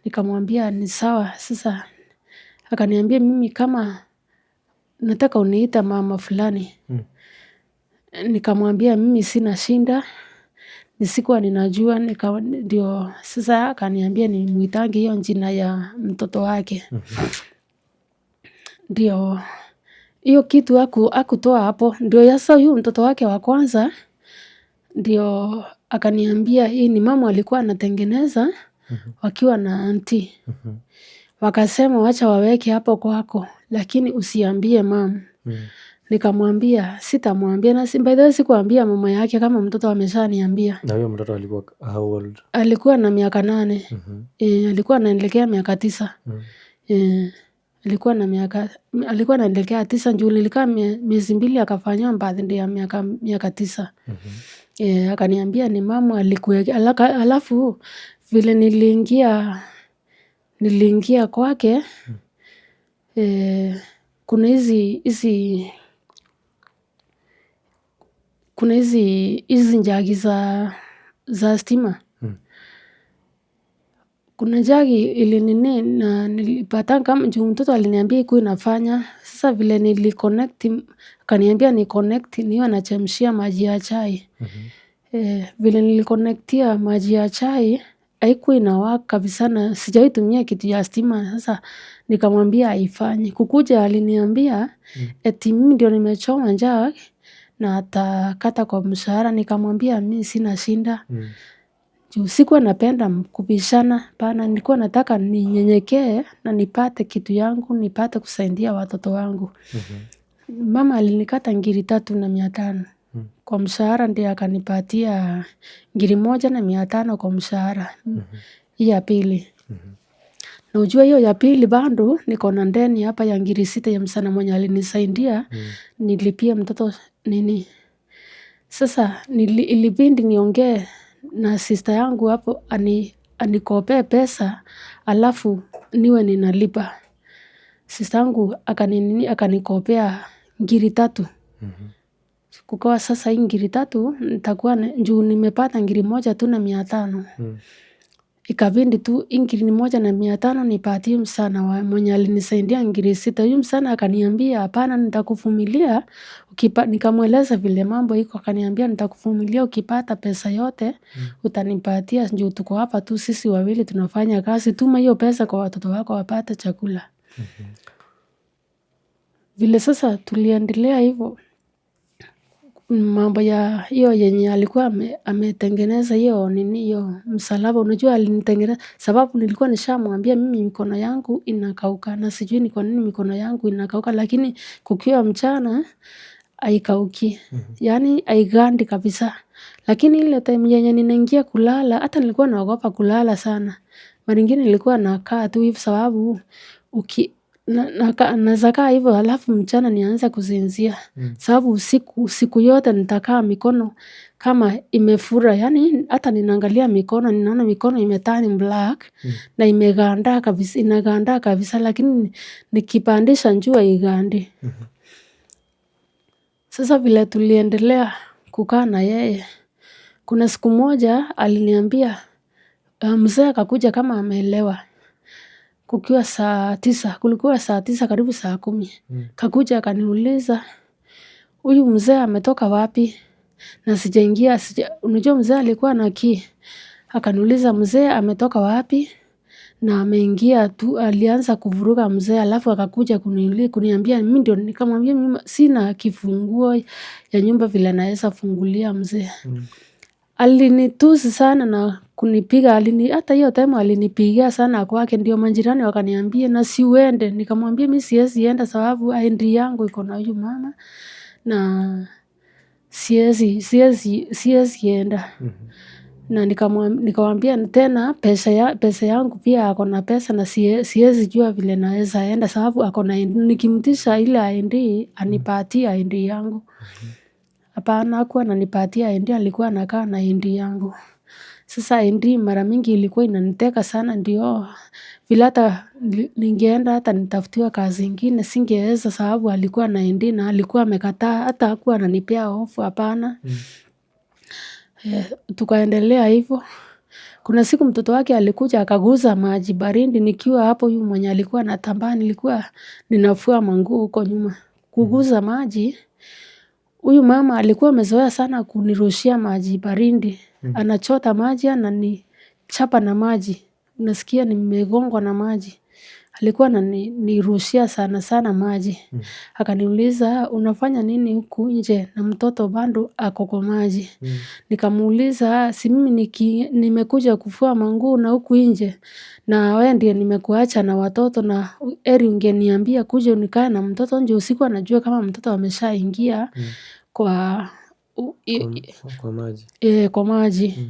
[SPEAKER 2] Nikamwambia ni sawa. Sasa akaniambia mimi kama nataka uniite mama fulani. Nikamwambia mimi sina shida, ni sikuwa ninajua, ndio sasa akaniambia nimuitange hiyo jina ya mtoto wake. Ndio hiyo kitu hakutoa hapo, ndio sasa huyu mtoto wake wa kwanza ndio akaniambia hii ni mama alikuwa anatengeneza wakiwa na auntie. Wakasema wacha waweke hapo kwako, lakini usiambie mama. Nikamwambia sitamwambia, na by the way sikuambia mama yake kama mtoto ameshaniambia.
[SPEAKER 1] Na huyo mtoto alikuwa how old?
[SPEAKER 2] Alikuwa na miaka 8. Alikuwa anaelekea miaka 9. Alikuwa anaelekea 9 juu nilikaa miezi 2 akafanyiwa birthday ya miaka 9. Akaniambia ni mama alikuwekea, alafu vile niliingia kwake, kuna hizi njagi za stima. Kuna jagi ilinini na nilipata kama juu mtoto aliniambia haikuwa inafanya. Sasa vile niliconnect, akaniambia ni connect niwe nachemshia maji ya chai. Vile niliconnectia maji ya chai haikuwa inawaka kabisa na sijawahi tumia kitu ya stima. Sasa nikamwambia haifanyi. Kukuja aliniambia eti mimi ndio nimechoma jug na atakata kwa mshahara. Nikamwambia mimi sina shida. Juu sikuwa napenda kubishana, hapana, nilikuwa nataka ninyenyekee na nipate kitu yangu, nipate kusaidia watoto wangu. Mama alinikata ngiri 3,500 kwa mshahara, ndiye akanipatia ngiri 1,500 kwa mshahara. Hii ya pili. Na ujue hiyo ya pili bado niko na deni hapa ya ngiri 6 ya msichana mwenye alinisaidia nilipie mtoto nini. Sasa ilibidi niongee na sister yangu hapo anikopee pesa alafu niwe ninalipa. Sister yangu akanikopea ngiri 3. Kukawa sasa hii ngiri 3 nitakuwa juu nimepata ngiri 1 tu na 500. Ikabidi tu hii ngiri 1,500 nipatie msichana mwenye alinisaidia ngiri 6. Huyu msichana akaniambia hapana, nitakuvumilia. Nikamweleza vile mambo iko, akaniambia nitakuvumilia, ukipata pesa yote utanipatia, juu tuko hapa tu sisi wawili tunafanya kazi, tuma hiyo pesa kwa watoto wako wapate chakula. Vile sasa tuliendelea hivo, mambo ya hiyo yenye alikuwa ametengeneza hiyo nini hiyo msalaba, unajua alinitengeneza sababu nilikuwa nishamwambia mimi mikono yangu inakauka na sijui ni kwa nini mikono yangu inakauka, lakini kukiwa mchana haikauki, yaani haigandi kabisa. Lakini ile time yenye ninaingia kulala, hata nilikuwa naogopa kulala sana. Mara ingine nilikuwa nakaa tu hivi sababu naeza kaa hivyo alafu mchana nianze kusinzia. Sababu usiku, siku yote nitakaa mikono kama imefura, yaani hata ninaangalia mikono, ninaona mikono imeturn black na imeganda kabisa, inaganda kabisa, lakini nikipandisha juu haigandi. Sasa vile tuliendelea kukaa na yeye, kuna siku moja aliniambia, mzee akakuja kama ameelewa. Kukiwa saa 9, kulikuwa saa 9 karibu saa 10. Kakuja akaniuliza, huyu mzee ametoka wapi? Na sijaingia, unajua mzee alikuwa na key. Akaniuliza mzee ametoka wapi? Na ameingia tu, alianza kuvuruga mzee, alafu akakuja kuniambia mimi ndio, nikamwambia mimi sina kifunguo ya nyumba vile naweza fungulia mzee. Alinitusi sana na kunipiga, hata hiyo time alinipigia sana kwake, ndio majirani wakaniambia na si uende. Nikamwambia mimi siwezi enda sababu ID yangu iko na huyu mama na siwezi enda. Na nikamwambia tena pesa yangu pia ako na pesa na siwezi jua vile naweza enda sababu ako na, nikimtisha ile ID anipatie ID yangu. Hapana, hakuwa ananipatia ID, alikuwa anakaa na ID yangu. Sasa ID mara mingi ilikuwa inaniteka sana, ndio vile hata ningeenda hata nitafutiwe kazi ingine singeweza sababu alikuwa na ID na alikuwa amekataa, hata hakuwa ananipea off, hapana. Tukaendelea hivo. Kuna siku mtoto wake alikuja akaguza maji baridi nikiwa hapo, huyu mwenye alikuwa anatambaa, nilikuwa ninafua manguo huko nyuma. Kuguza maji, huyu mama alikuwa amezoea sana kunirushia maji baridi. Anachota maji, ananichapa na maji. Nasikia nimegongwa na maji. Alikuwa ananirushia sana sana maji. Akaniuliza unafanya nini huku nje na mtoto bado ako kwa maji. Nikamuuliza si mimi nimekuja kufua manguo na huku nje na wewe ndiye nimekuacha na watoto, na heri ungeniambia kuja nikae na mtoto nje usiku, anajua kama mtoto ameshaingia kwa
[SPEAKER 1] Kwa maji.
[SPEAKER 2] Kwa maji.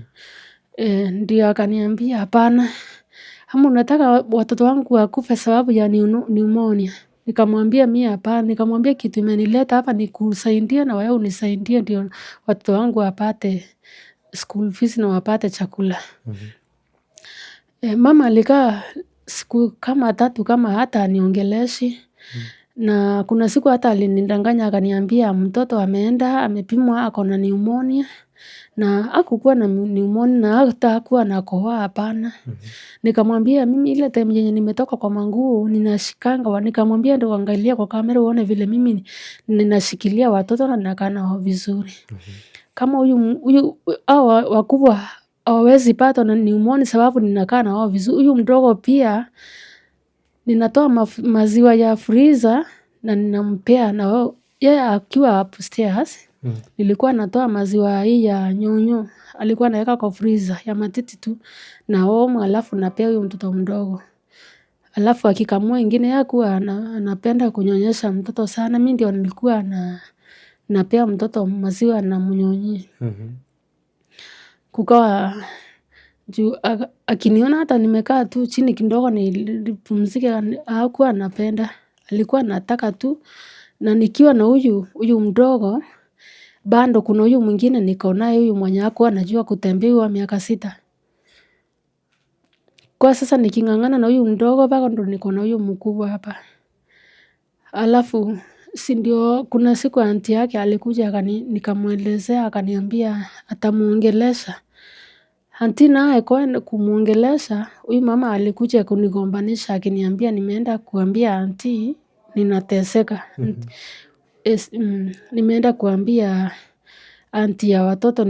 [SPEAKER 2] Ndio akaniambia hapana, ama unataka watoto wangu wakufe sababu ya pneumonia? Nikamwambia mimi hapana, nikamwambia kitu imenileta hapa ni kusaidia na wewe unisaidie ndio watoto wangu wapate school fees na wapate chakula. Mama alikaa siku kama 3 kama hata haniongeleshi. Na kuna siku hata alinidanganya akaniambia mtoto ameenda amepimwa ako na pneumonia, na hakukuwa na pneumonia na hata hakuwa anakohoa, hapana. Nikamwambia mimi ile time yenye nimetoka kwa manguo ninashikanga, nikamwambia ndo uangalie kwa kamera uone vile mimi ninashikilia watoto na nakaa nao vizuri. Kama huyu hao wakubwa hawawezi patwa na pneumonia sababu ninakaa na wao vizuri. Huyu mdogo pia ninatoa maziwa ya freezer na ninampea, na yeye akiwa upstairs nilikuwa natoa maziwa hii ya nyonyo, alikuwa anaweka kwa freezer ya matiti tu na warm, alafu napea huyu mtoto mdogo. Alafu akikamua ingine, hakuwa anapenda kunyonyesha mtoto sana, mimi ndio nilikuwa napea mtoto maziwa namnyonyesha. Kukawa juu akiniona hata nimekaa tu chini kidogo nipumzike, hakuwa anapenda, alikuwa anataka tu, na nikiwa na huyu mdogo bado kuna huyu mwingine niko naye, huyu mwenye hakuwa anajua kutembea wa miaka 6. Kwa sasa niking'ang'ana na huyu mdogo bado niko na huyu mkubwa hapa. Alafu si ndio kuna siku aunty yake alikuja, nikamuelezea, akaniambia atamuongelesha. Aunty naye kwenda kumuongelesha, huyu mama alikuja kunigombanisha akiniambia nimeenda kuambia aunty ninateseka. Nimeenda kuambia aunty ya watoto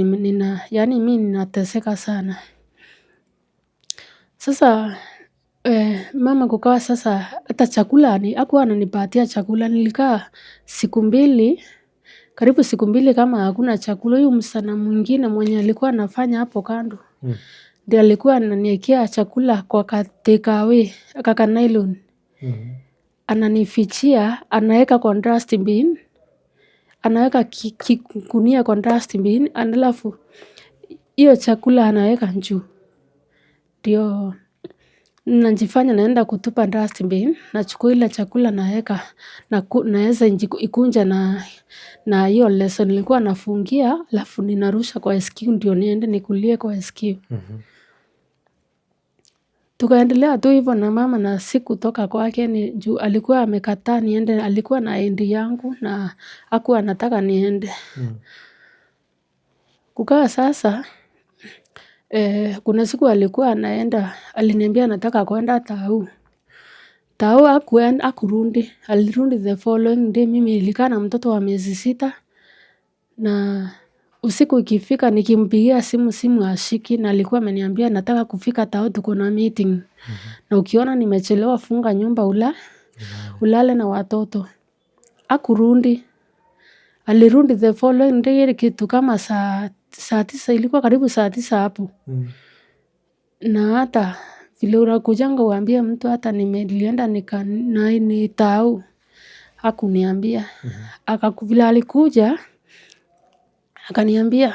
[SPEAKER 2] yaani mi ninateseka sana. Sasa mama kukawa sasa hata chakula hakuwa ananipatia chakula. Nilikaa siku 2, karibu siku 2 kama hakuna chakula. Huyu msichana mwingine mwenye alikuwa anafanya hapo kando ndiye alikuwa ananiekea chakula kwa ka takeaway, kaka nylon. Ananifichia, anaeka kwa dustbin. Anaweka gunia kwa dustbin, alafu hiyo chakula anaweka juu. Ndio najifanya naenda kutupa dustbin, nachukua ile chakula naweka, naeza ikunja na hiyo leso nilikuwa nafungia, alafu ninarusha kwa SQ ndio niende nikulie kwa SQ. Tukaendelea tu hivyo na mama na sikutoka kwake ni juu alikuwa amekataa niende, alikuwa na ID yangu na hakuwa anataka niende. Kukaa sasa, kuna siku alikuwa anaenda, aliniambia anataka kwenda tao. Tao hakurudi, alirudi the following day. Mimi nilikaa na mtoto wa miezi 6 na usiku ikifika nikimpigia simu, simu hashiki, na alikuwa ameniambia nataka kufika tao, tuko na meeting. Na ukiona nimechelewa funga nyumba ulale na watoto. Hakurudi. Alirudi the following day kitu kama saa 9, ilikuwa karibu saa 9 hapo. Na hata vile unakujanga uambie mtu hata nilienda ni tao, hakuniambia. Vile alikuja akaniambia,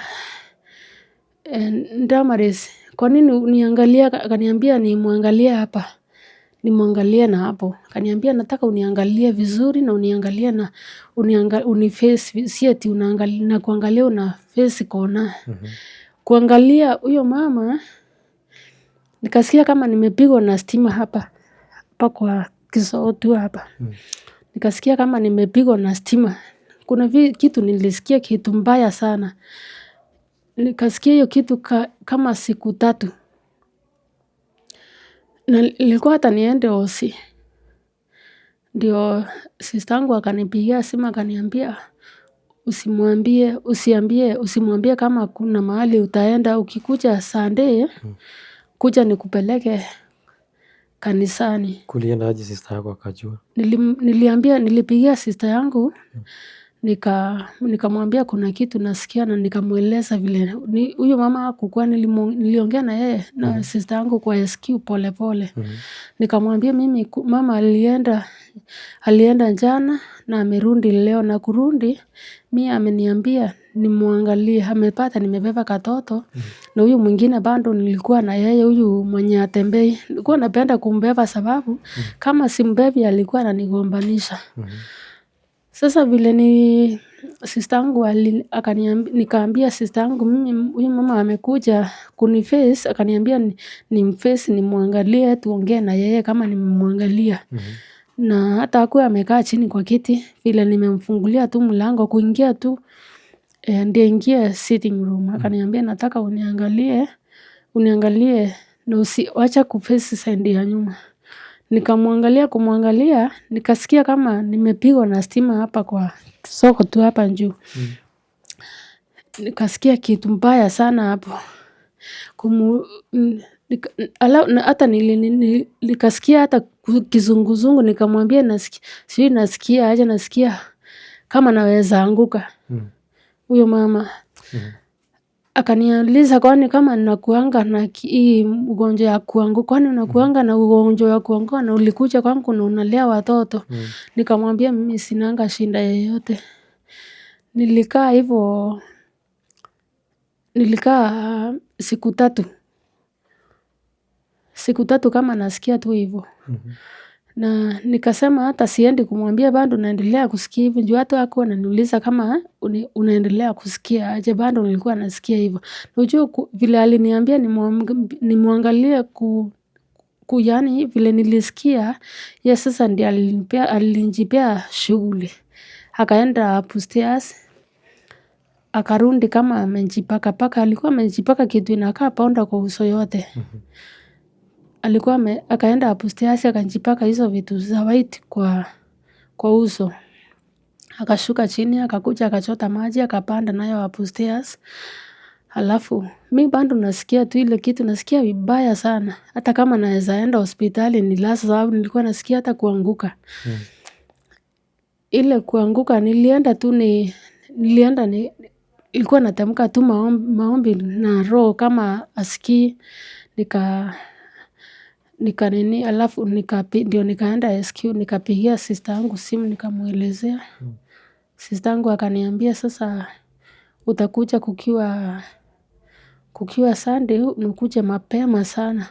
[SPEAKER 2] Damaris, kwa nini uniangalia? Akaniambia nimwangalie hapa, nimwangalie na hapo. Akaniambia nataka uniangalie vizuri na uniangalie na uniface, si ati unaangalia na kuangalia una face kona. Kuangalia huyo mama nikasikia kama nimepigwa na stima hapa, hapa kwa kisotu hapa. Nikasikia kama nimepigwa na stima. Kuna kitu nilisikia kitu mbaya sana. Nikasikia hiyo kitu kama siku 3. Na nilikuwa hata niende hosi. Ndio sistangu akanipigia simu akaniambia usimwambie, usiambie, usimwambie kama kuna mahali utaenda, ukikuja Sunday kuja nikupeleke kanisani.
[SPEAKER 1] Kulienda aje sister yako akajua?
[SPEAKER 2] Nilipigia sister yangu, nikamwambia kuna kitu nasikia na nikamueleza vile huyo mama hakukuwa, niliongea na yeye na sister yangu kwa SQ pole pole. Nikamwambia mimi mama alienda jana na amerudi leo, na kurudi mi ameniambia nimuangalie, amepata nimebeba katoto na huyu mwingine bado nilikuwa na yeye, huyu mwenye hatembei. Nilikuwa napenda kumbeba sababu kama simbebi alikuwa ananigombanisha. Sasa vile ni sistangu nikaambia sistangu mimi huyu mama amekuja kuniface, akaniambia nimface nimwangalie tuongee na yeye kama nimemwangalia. Na hata hakuwa amekaa chini kwa kiti, vile nimemfungulia tu mlango kuingia tu, ndiye ingie sitting room. Akaniambia nataka uniangalie, uniangalie na usiwache kuface side ya nyuma. Nikamwangalia kumwangalia, nikasikia kama nimepigwa na stima hapa kwa soko tu hapa juu. Nikasikia kitu mbaya sana hapo. Hata nikasikia hata kizunguzungu, nikamwambia sijui nasikia aje, nasikia kama naweza anguka. Huyo mama akaniuliza kwani kama nakuanga na hii ugonjwa ya kuanguka, kwani unakuanga na ugonjwa ya kuanguka na ulikuja kwangu na unalea watoto. Nikamwambia mimi sinanga shida yoyote. Nilikaa hivyo, nilikaa siku 3. Siku 3 kama nasikia tu hivyo. Na nikasema hata siendi kumwambia bado naendelea kusikia hivyo, juu hata hakuwa ananiuliza kama unaendelea kusikia aje, bado nilikuwa nasikia hivyo. Unajua vile aliniambia nimwangalie yaani vile nilisikia, ye sasa ndiye alinijipea shughuli. Akaenda upstairs, akarudi kama amejipaka paka, alikuwa amejipaka kitu inakaa powder kwa uso yote. Alikuwa akaenda upstairs akajipaka hizo vitu za white kwa uso. Akashuka chini, akakuja akachota maji, akapanda nayo upstairs. Halafu mi bado nasikia tu ile kitu, nasikia vibaya sana. Hata kama naeza enda hospitali nilazwe sababu nilikuwa nasikia hata kuanguka. Ile kuanguka nilienda tu nilienda nilikuwa natamka tu maombi na roho kama hasikii. Nika nini alafu ndio nikaenda SQ nikapigia sister yangu simu nikamuelezea. Sistangu akaniambia sasa utakuja kukiwa Sunday, nikuje mapema sana.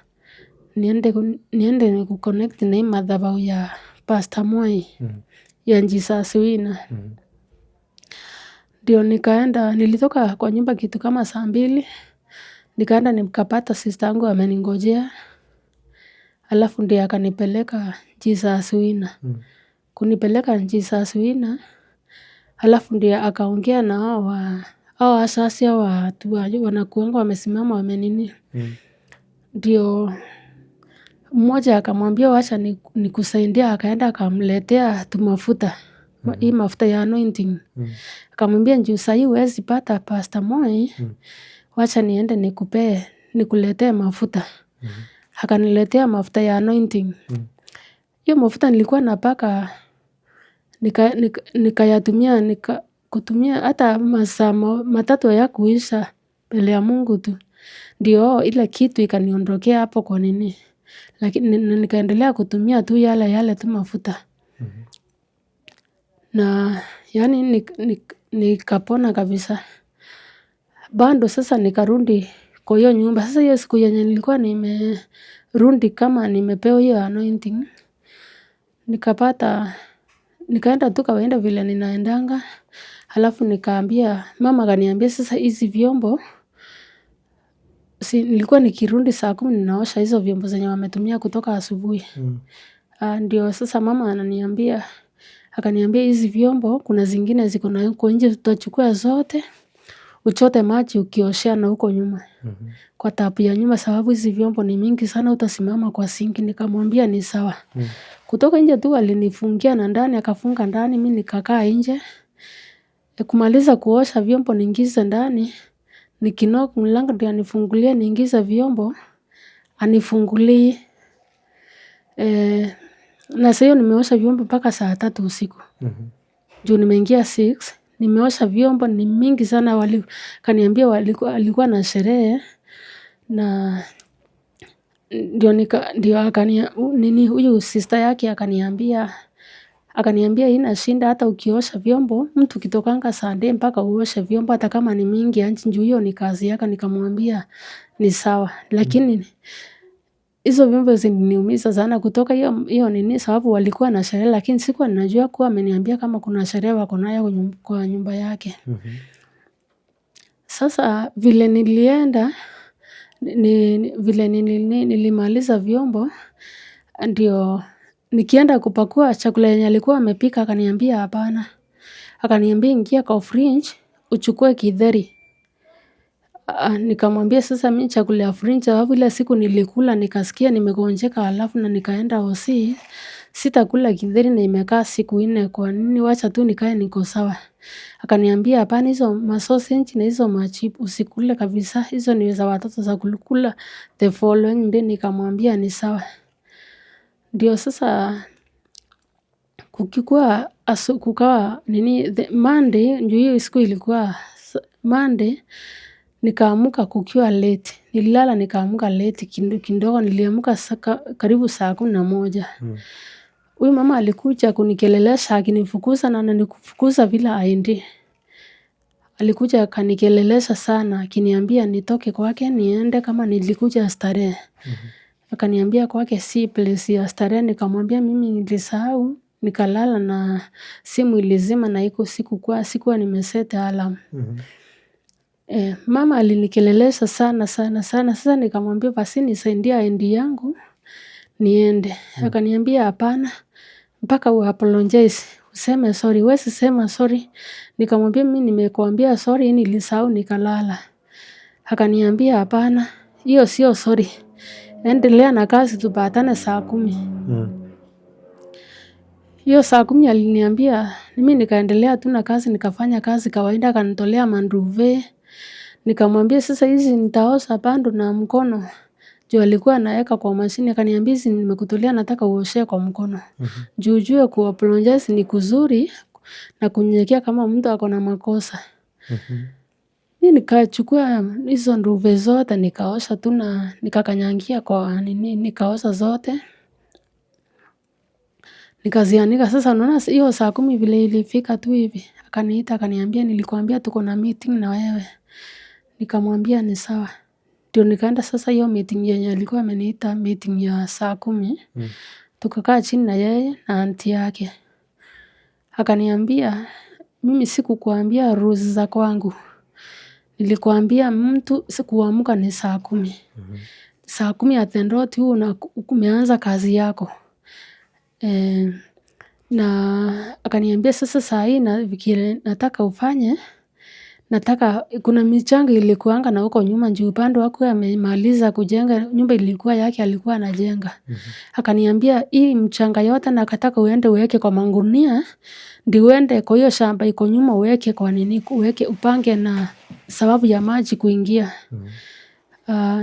[SPEAKER 2] Niende nikuconnect na hii madhabahu ya Pastor Moi ya Jesus Winner. Ndio nikaenda, nilitoka kwa nyumba kitu kama saa 2, nikaenda nikapata sistangu ameningojea, alafu ndiye akanipeleka Jesus Winner. Kunipeleka Jesus Winner, alafu ndiye akaongea na hao asasi, hao watu wanakuanga wamesimama wamenini. Ndio mmoja akamwambia wacha nikusaidie, akaenda akamletea tumafuta, hii mafuta ya anointing. Akamwambia juu sahii huwezi pata Pastor Moi, wacha niende nikupee, nikuletee mafuta. Akaniletea mafuta ya anointing. Hiyo mafuta nilikuwa napaka, nikayatumia, kutumia hata masaa 3 hayakuisha mbele ya Mungu tu. Ndio ile kitu ikaniondokea hapo kwa nini. Lakini nikaendelea kutumia tu yale yale tu mafuta. Na yaani nikapona kabisa. Bado sasa nikarudi kwa hiyo nyumba. Sasa hiyo siku yenye nilikuwa nimerudi kama nimepewa hiyo anointing, nikapata, nikaenda tu kawaida vile ninaendanga. Halafu nikaambia, mama akaniambia sasa hizi vyombo, si nilikuwa nikirudi saa 10 ninaosha hizo vyombo zenye wametumia kutoka asubuhi. Ndio sasa mama ananiambia, akaniambia hizi vyombo kuna zingine ziko na huko nje, tutachukua zote, uchote maji ukioshea na huko nyuma. Kwa tapu ya nyuma sababu hizi vyombo ni mingi sana utasimama kwa sinki. Nikamwambia ni sawa. Kutoka nje tu alinifungia na ndani, akafunga ndani, mi nikakaa nje. Kumaliza kuosha vyombo niingize ndani, nikinock mlango ndio anifungulie niingize vyombo, hanifungulii. Na saa hiyo nimeosha vyombo mpaka saa 3 usiku. Juu nimeingia 6, nimeosha vyombo ni mingi sana, kaniambia alikuwa na sherehe na ndio akania nini huyu sister yake akaniambia haina shida hata ukiosha vyombo, mtu ukitokanga Sunday mpaka uoshe vyombo hata kama ni mingi aje juu hiyo ni kazi yake. Nikamwambia ni sawa, lakini hizo vyombo ziliniumiza sana kutoka hiyo nini sababu walikuwa na sherehe, lakini sikuwa ninajua kuwa ameniambia kama kuna sherehe wako nayo kwa nyumba yake. Sasa vile nilienda, vile nilimaliza vyombo, ndio nikienda kupakua chakula yenye alikuwa amepika akaniambia hapana. Akaniambia ingia kwa fridge uchukue githeri. Nikamwambia sasa mi chakula ya fridge sababu ile siku nilikula nikasikia nimegonjeka halafu na nikaenda hosi, sitakula githeri na imekaa siku 4, kwa nini, wacha tu nikae niko sawa. Akaniambia hapana, hizo masausage na hizo machip usikule kabisa, hizo ni za watoto za kukula the following day. Nikamwambia ni sawa. Ndio sasa kukikuwa kukawa nini the Monday, juu hiyo siku ilikuwa Monday, nikaamuka kukiwa late. Nililala nikaamuka late kidogo, niliamka karibu saa 11. Huyu mama alikuja kunikelelesha akinifukuza na ananifukuza bila ID. Alikuja akanikelelesha sana akiniambia nitoke kwake niende kama nilikuja starehe. Akaniambia kwake si place ya starehe, nikamwambia mimi nilisahau nikalala na simu ilizima na iko sikuwa nimeset alarm. Mama alinikelelesha sana sana sana. Sasa nikamwambia basi nisaidie ID yangu niende. Akaniambia hapana, mpaka uapologize, useme sorry, huwezi sema sorry. Nikamwambia mimi nimekuambia sorry, nilisahau nikalala. Akaniambia hapana, hiyo sio sorry. Endelea na kazi tupatane saa 10. Hiyo saa 10 aliniambia, mimi nikaendelea tu na kazi, nikafanya kazi kawaida, akanitolea maduvet. Nikamwambia sasa hizi nitaosha bado na mkono. Juu alikuwa anaweka kwa mashini, akaniambia hizi nimekutolea nataka uoshee kwa mkono. Juu ujue kuapologize ni kuzuri na kunyenyekea kama mtu ako na makosa. Mi nikachukua hizo duvet zote nikaosha tu na nikakanyangia kwa nini, nikaosha zote. Nikazianika. Sasa unaona hiyo saa 10 vile ilifika tu hivi, akaniita akaniambia, nilikuambia tuko na meeting na wewe. Nikamwambia ni sawa. Ndio nikaenda sasa hiyo meeting yenye alikuwa ameniita, meeting ya saa 10. Tukakaa chini na yeye na auntie yake. Akaniambia, mimi sikukuambia rules za kwangu. Nilikuambia mtu kuamka ni saa 10. 10:00 at the dot huwa umeanza kazi yako. Na akaniambia sasa saa hii na kile nataka ufanye, nataka kuna michanga ilikuanga na huko nyuma juu upande hakuwa amemaliza kujenga, nyumba ilikuwa yake alikuwa anajenga. Akaniambia hii mchanga yote nataka uende uweke kwa magunia, ndio uende kwa hiyo shamba iko nyuma uweke kwa nini, uweke upange na sababu ya maji kuingia.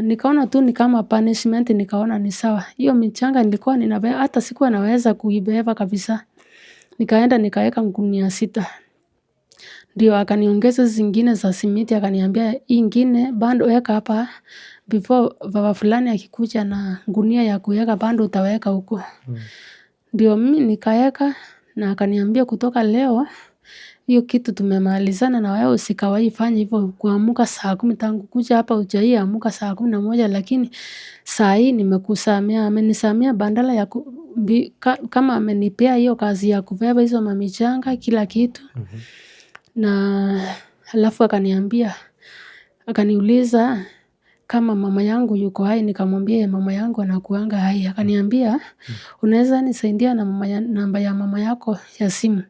[SPEAKER 2] Nikaona tu ni kama punishment, nikaona ni sawa. Hiyo michanga nilikuwa ninabeba, hata sikuwa naweza kuibeba kabisa. Nikaenda nikaweka gunia 6. Ndio akaniongeza zingine za simiti, akaniambia hii ingine bado weka hapa before baba fulani akikuja na gunia ya kuweka bado utaweka huko. Ndio mimi nikaeka na akaniambia kutoka leo hiyo kitu tumemalizana na wewe, usikawahi fanya hivyo kuamka saa 10, tangu kuja hapa hujawahi amka saa 11, lakini saa hii nimekusamea. Amenisamea badala ya kama amenipea hiyo kazi ya kubeba hizo mamichanga kila kitu. Na halafu akaniambia, akaniuliza kama mama yangu yuko hai, nikamwambia mama yangu anakuanga hai. Akaniambia unaweza nisaidia na namba ya mama yako ya simu.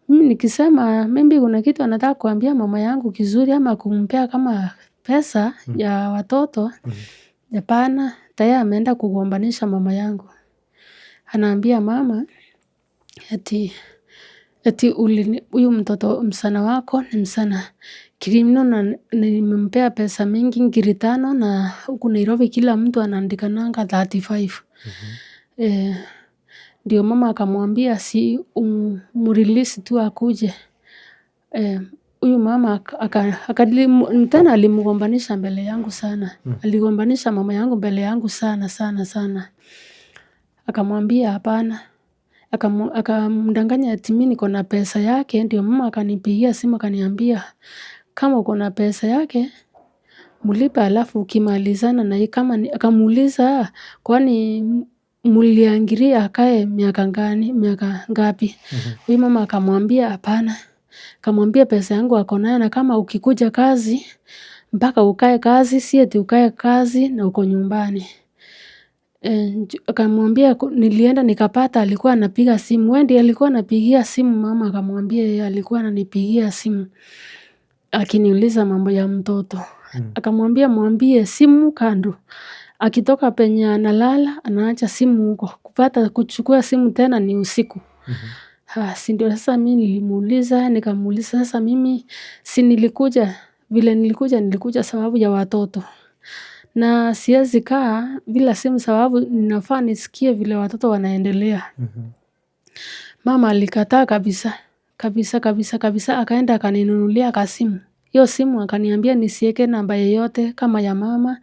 [SPEAKER 2] Mimi nikisema maybe kuna kitu anataka kuambia mama yangu kizuri ama kumpea kama pesa ya watoto. Hapana, tayari ameenda kugombanisha mama yangu. Anaambia mama eti huyu mtoto msichana wako ni msichana criminal na nimempea pesa mingi ngiri 5, na huku Nairobi kila mtu anaandikananga 35. Ndio mama akamwambia si umrelease tu akuje. Huyu mama tena alimgombanisha mbele yangu sana. Aligombanisha mama yangu mbele yangu sana sana sana. Akamwambia hapana. Akamdanganya ati mimi niko na pesa yake. Ndio mama akanipigia simu akaniambia kama uko na pesa yake mlipe, alafu ukimalizana na yeye kama. Akamuuliza, kwani muliagree akae miaka gani, miaka ngapi? Huyu mama akamwambia hapana. Akamwambia pesa yangu ako nayo, na kama ukikuja kazi mpaka ukae kazi, si ati ukae kazi na uko nyumbani. Akamwambia nilienda nikapata alikuwa anapiga simu. Wewe ndiye alikuwa anapigia simu mama? Akamwambia yeye alikuwa ananipigia simu akiniuliza mambo ya mtoto. Akamwambia mwambie simu kando. Akitoka penye analala anaacha simu huko. Kupata kuchukua simu tena ni usiku. Si ndio sasa mimi nilimuuliza, nikamuuliza sasa mimi si nilikuja, vile nilikuja nilikuja sababu ya watoto. Na siwezi kaa bila simu sababu ninafaa nisikie vile watoto wanaendelea. Mama alikataa kabisa, kabisa kabisa kabisa, akaenda akaninunulia kasimu. Hiyo simu akaniambia nisieke namba yeyote kama ya mama,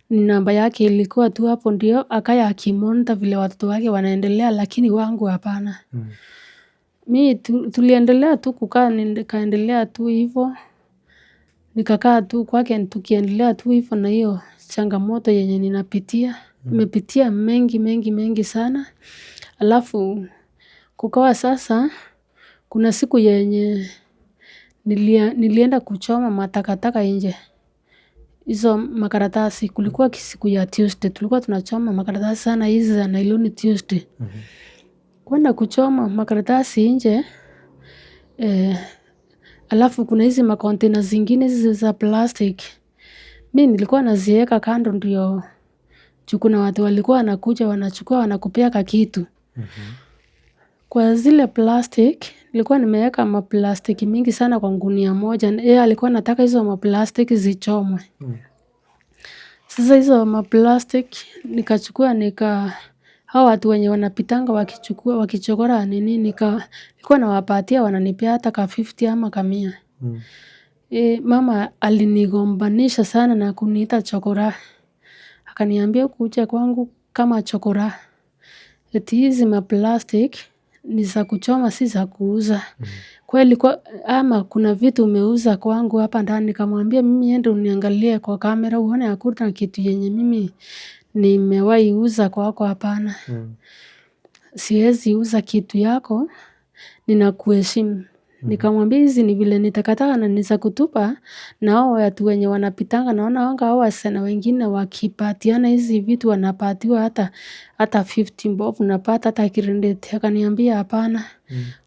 [SPEAKER 2] ni namba yake ilikuwa tu hapo ndio akae akimonitor vile watoto wake wanaendelea, lakini wangu hapana. Mi tuliendelea tu kukaa, nikaendelea tu hivo, nikakaa tu kwake tukiendelea tu hivo na hiyo changamoto yenye ninapitia. Nimepitia mengi mengi mengi sana. Alafu kukawa sasa kuna siku yenye nilienda kuchoma matakataka nje. Hizo makaratasi, kulikuwa siku ya Tuesday, tulikuwa tunachoma makaratasi sana hizi za nailoni Tuesday. Kwenda kuchoma makaratasi nje, alafu kuna hizi makontena zingine hizi za plastic. Mi nilikuwa nazieka kando ndio juu kuna watu walikuwa wanakuja wanachukua wanakupea kakitu. Kwa zile plastic, nilikuwa nimeweka maplastiki mingi sana kwa gunia moja. Yeye alikuwa anataka hizo maplastic zichomwe. Sasa hizo maplastic nikachukua hao watu wenye wanapitanga wakichukua wakichokora nini, nilikuwa nawapatia wananipea hata ka 50 ama ka 100. Mama alinigombanisha sana na kuniita chokora. Akaniambia kuja kwangu kama chokora. Eti hizi maplastic ni za kuchoma, si za kuuza. Kweli kwa, ama kuna vitu umeuza kwangu hapa ndani. Nikamwambia mimi ende uniangalie kwa kamera uone hakuna kitu yenye mimi nimewahi uza kwako, hapana. Siwezi uza kitu yako, ninakuheshimu. Nikamwambia hizi ni vile nitakataka na ni za kutupa, na hao watu wenye wanapitanga naona wanga hao wasichana wengine wakipatiana hizi vitu wanapatiwa hata 50 bob, unapata hata credit. Akaniambia hapana,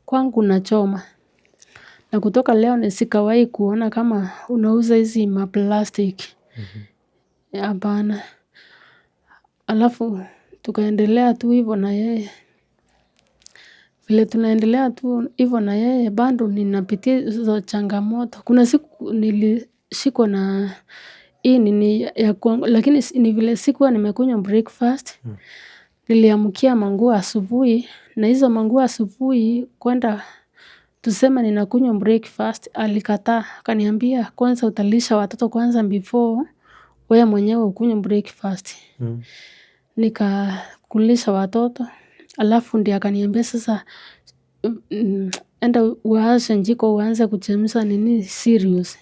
[SPEAKER 2] kwangu nachoma. Na kutoka leo nisikawahi kuona kama unauza hizi maplastic. Hapana. Alafu tukaendelea tu hivyo na yeye. Vile tunaendelea tu hivyo na yeye bado ninapitia hizo changamoto. Kuna siku nilishikwa na hii nini ya kwangu, lakini ni vile sikuwa nimekunywa breakfast. Niliamkia manguo asubuhi, na hizo manguo asubuhi kwenda tuseme ninakunywa breakfast, alikataa. Akaniambia kwanza utalisha watoto kwanza before wewe mwenyewe ukunywe breakfast. Nikakulisha watoto, alafu ndiye akaniambia sasa enda uwashe jiko uanze kuchemsha nini cereals.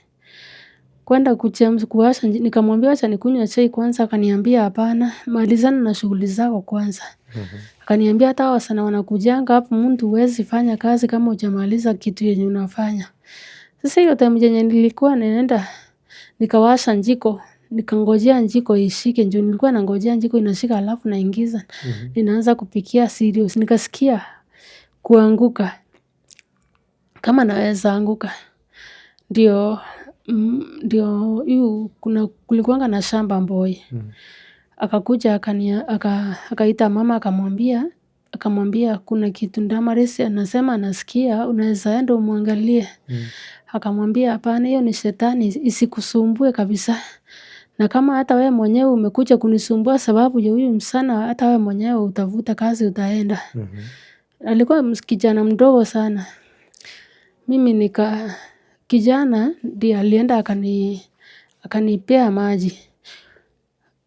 [SPEAKER 2] Kwenda kuchemsha kuwasha, nikamwambia acha nikunywe chai kwanza, akaniambia hapana, malizana na shughuli zako kwanza. Akaniambia hata hao sana wanakujanga hapo, mtu huwezi fanya kazi kama hujamaliza kitu yenye unafanya. Sasa hiyo time yenye nilikuwa naenda nikawasha jiko, nikangojea jiko ishike, juu nilikuwa nangojea jiko inashika alafu naingiza. Ninaanza kupikia cereals, nikasikia kuanguka kama naweza anguka. Ndio ndio huyu kuna kulikuwanga na shamba boy. Akakuja akaita mama akamwambia kuna kitu Damaris anasema anasikia, unaweza enda umwangalie. Akamwambia hapana, hiyo ni shetani, isikusumbue kabisa. Na kama hata wewe mwenyewe umekuja kunisumbua sababu ya huyu msichana, hata wewe mwenyewe utavuta kazi utaenda. Alikuwa kijana mdogo sana. Mimi nika kijana ndiye alienda akanipea maji.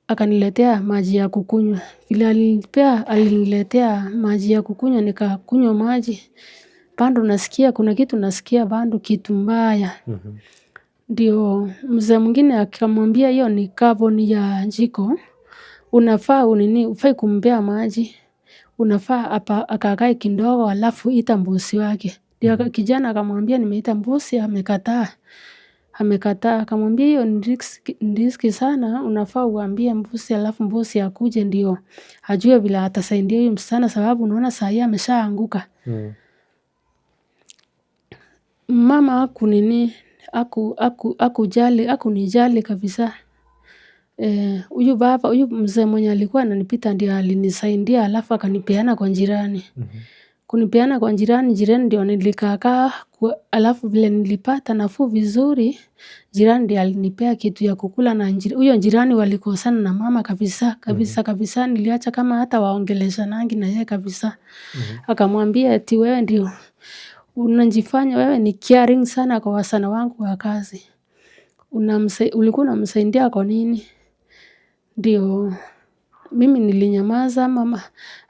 [SPEAKER 2] Akaniletea maji ya kukunywa. Vile alinipea, aliniletea maji ya kukunywa, nikakunywa maji. Bado nasikia kuna kitu nasikia bado kitu mbaya. Ndio mzee mwingine akamwambia hiyo ni carbon ya jiko. Unafaa unini, hufai kumpea maji. Unafaa akakae kidogo alafu ita mbosi wake. Ndio kijana akamwambia nimeita mbosi amekataa. Amekataa. Akamwambia hiyo ni risk sana, unafaa uambie mbosi alafu mbosi akuje ndio ajue vile atasaidia huyu msichana sababu unaona saa hii ameshaanguka. Mama hakunini, hakujali, hakunijali kabisa. Huyu baba, huyu mzee mwenye alikuwa ananipita ndio alinisaidia alafu akanipeana kwa jirani. Kunipeana kwa jirani, jirani ndio nilikaa alafu vile nilipata nafuu vizuri, jirani ndiye alinipea kitu ya kukula na huyo jirani walikosana na mama kabisa, kabisa, kabisa, niliacha kama hata waongeleshanangi na yeye kabisa. Akamwambia eti wewe ndio unajifanya wewe ni caring sana kwa wasichana wangu wa kazi. Ulikuwa unamsaidia kwa nini? Ndio mimi nilinyamaza mama,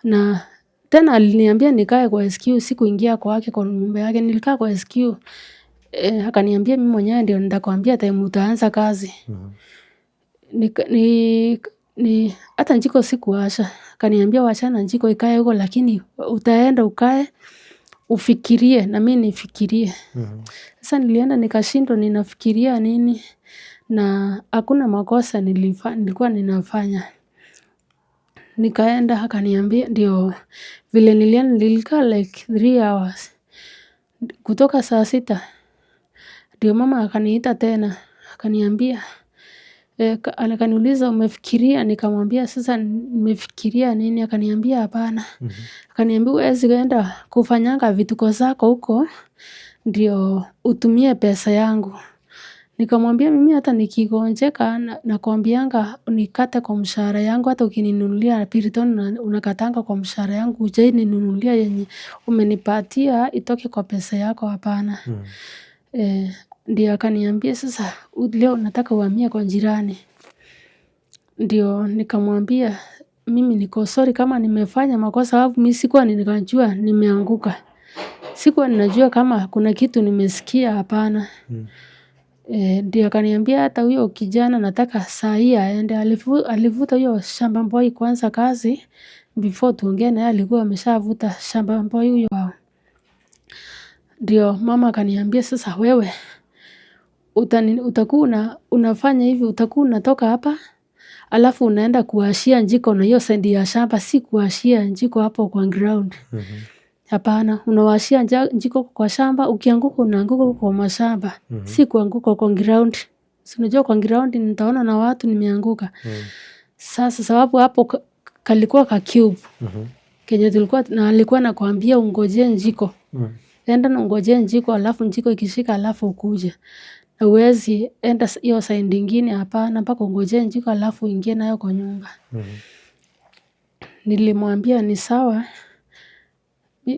[SPEAKER 2] na tena aliniambia nikae kwa SQ, sikuingia kwake kwa nyumba yake, nilikaa kwa SQ. Akaniambia mimi mwenyewe ndio nitakwambia time utaanza kazi. Hata jiko sikuwasha. Akaniambia wachana jiko ikae huko lakini utaenda ukae ufikirie na mimi nifikirie. Sasa nilienda nikashindwa ninafikiria nini, na hakuna makosa nilikuwa ninafanya. Nikaenda akaniambia ndio vile nilienda nilikaa like 3 hours. Kutoka saa 6 ndio mama akaniita tena akaniambia, akaniuliza umefikiria? Nikamwambia sasa nimefikiria nini? Akaniambia hapana. Akaniambia huwezi enda kufanyanga vituko zako huko ndio utumie pesa yangu. Nikamwambia mimi hata nikigonjeka nakuambianga unikate kwa mshahara yangu, hata ukininunulia Piriton unakatanga kwa mshahara yangu, hujai ninunulia yenye umenipatia itoke kwa pesa yako, hapana. Ndio akaniambia sasa leo nataka uhamie kwa jirani. Ndio nikamwambia Mimi niko sorry kama nimefanya makosa, sababu mimi sikuwa nikajua nimeanguka. Sikuwa ninajua kama kuna kitu nimesikia, hapana. Ndio akaniambia hata huyo kijana nataka saa hii aende. Alivuta huyo shamba boy kwanza kazi before tuongee naye, alikuwa ameshavuta shamba boy huyo wao. Ndio mama akaniambia sasa wewe utakuwa unafanya hivi, utakuwa unatoka hapa alafu unaenda kuwashia njiko na hiyo side ya shamba, si kuwashia njiko hapo kwa ground. Hapana, unawashia njiko kwa shamba, ukianguka unaanguka kwa mashamba, si kuanguka kwa ground. Si unajua kwa ground nitaona na watu nimeanguka. Sasa sababu hapo kalikuwa ka cube kenye tulikuwa na alikuwa anakuambia ungojee njiko. Enda na ungojee njiko, alafu njiko ikishika alafu ukuje. Na huwezi enda hiyo side ingine, hapana, mpaka ungojee njiko alafu uingie nayo kwa nyumba. Nilimwambia ni sawa,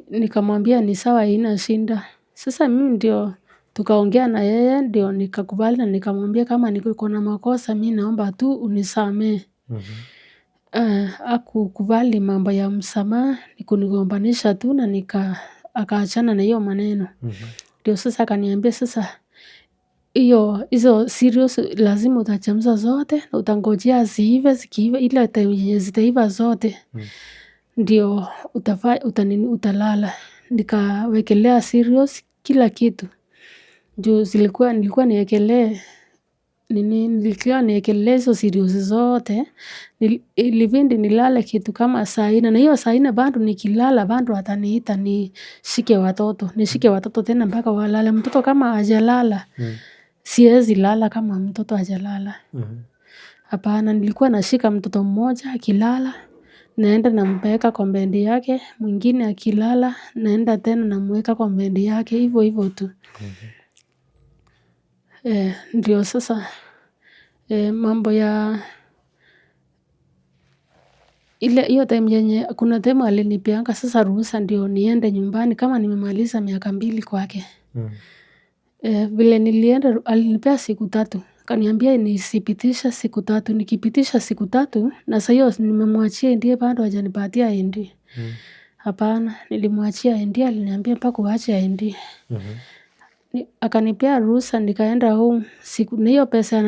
[SPEAKER 2] nikamwambia ni sawa, haina shida. Sasa mimi ndio tukaongea na yeye, ndio nikakubali na nikamwambia kama niko na makosa mi naomba tu unisamee. Hakukubali mambo ya msamaha, ni kunigombanisha tu na akaachana na hiyo maneno. Ndio sasa akaniambia sasa hiyo hizo cereals lazima utachemsha zote na utangojea ziive, zikiiva ile time yenye zitaiva zote ndio utalala. Nikawekelea cereals kila kitu. Juu zilikuwa nilikuwa niekelee nini, nilikuwa niekelee hizo cereals zote, ilibidi nilale kitu kama saa 4, na hiyo saa 4 bado nikilala bado ataniita nishike watoto, nishike watoto tena mpaka walale. Mtoto kama hajalala, siwezi lala kama mtoto hajalala. Hapana, nilikuwa nashika mtoto mmoja akilala, naenda nampeleka kwa bed yake, mwingine akilala, naenda tena namweka kwa bed yake, hivo hivo tu. Ndio sasa mambo ya ile hiyo time yenye kuna time alinipeanga sasa ruhusa ndio niende nyumbani kama nimemaliza miaka 2 kwake. Vile nilienda alinipea siku 3. Akaniambia nisipitishe siku 3, nikipitisha siku 3 na saa hiyo nimemwachia ndiye bado hajanipatia ID. Hapana, nilimwachia ID, aliniambia mpaka uache ID. Akanipea ruhusa nikaenda home siku, na hiyo pesa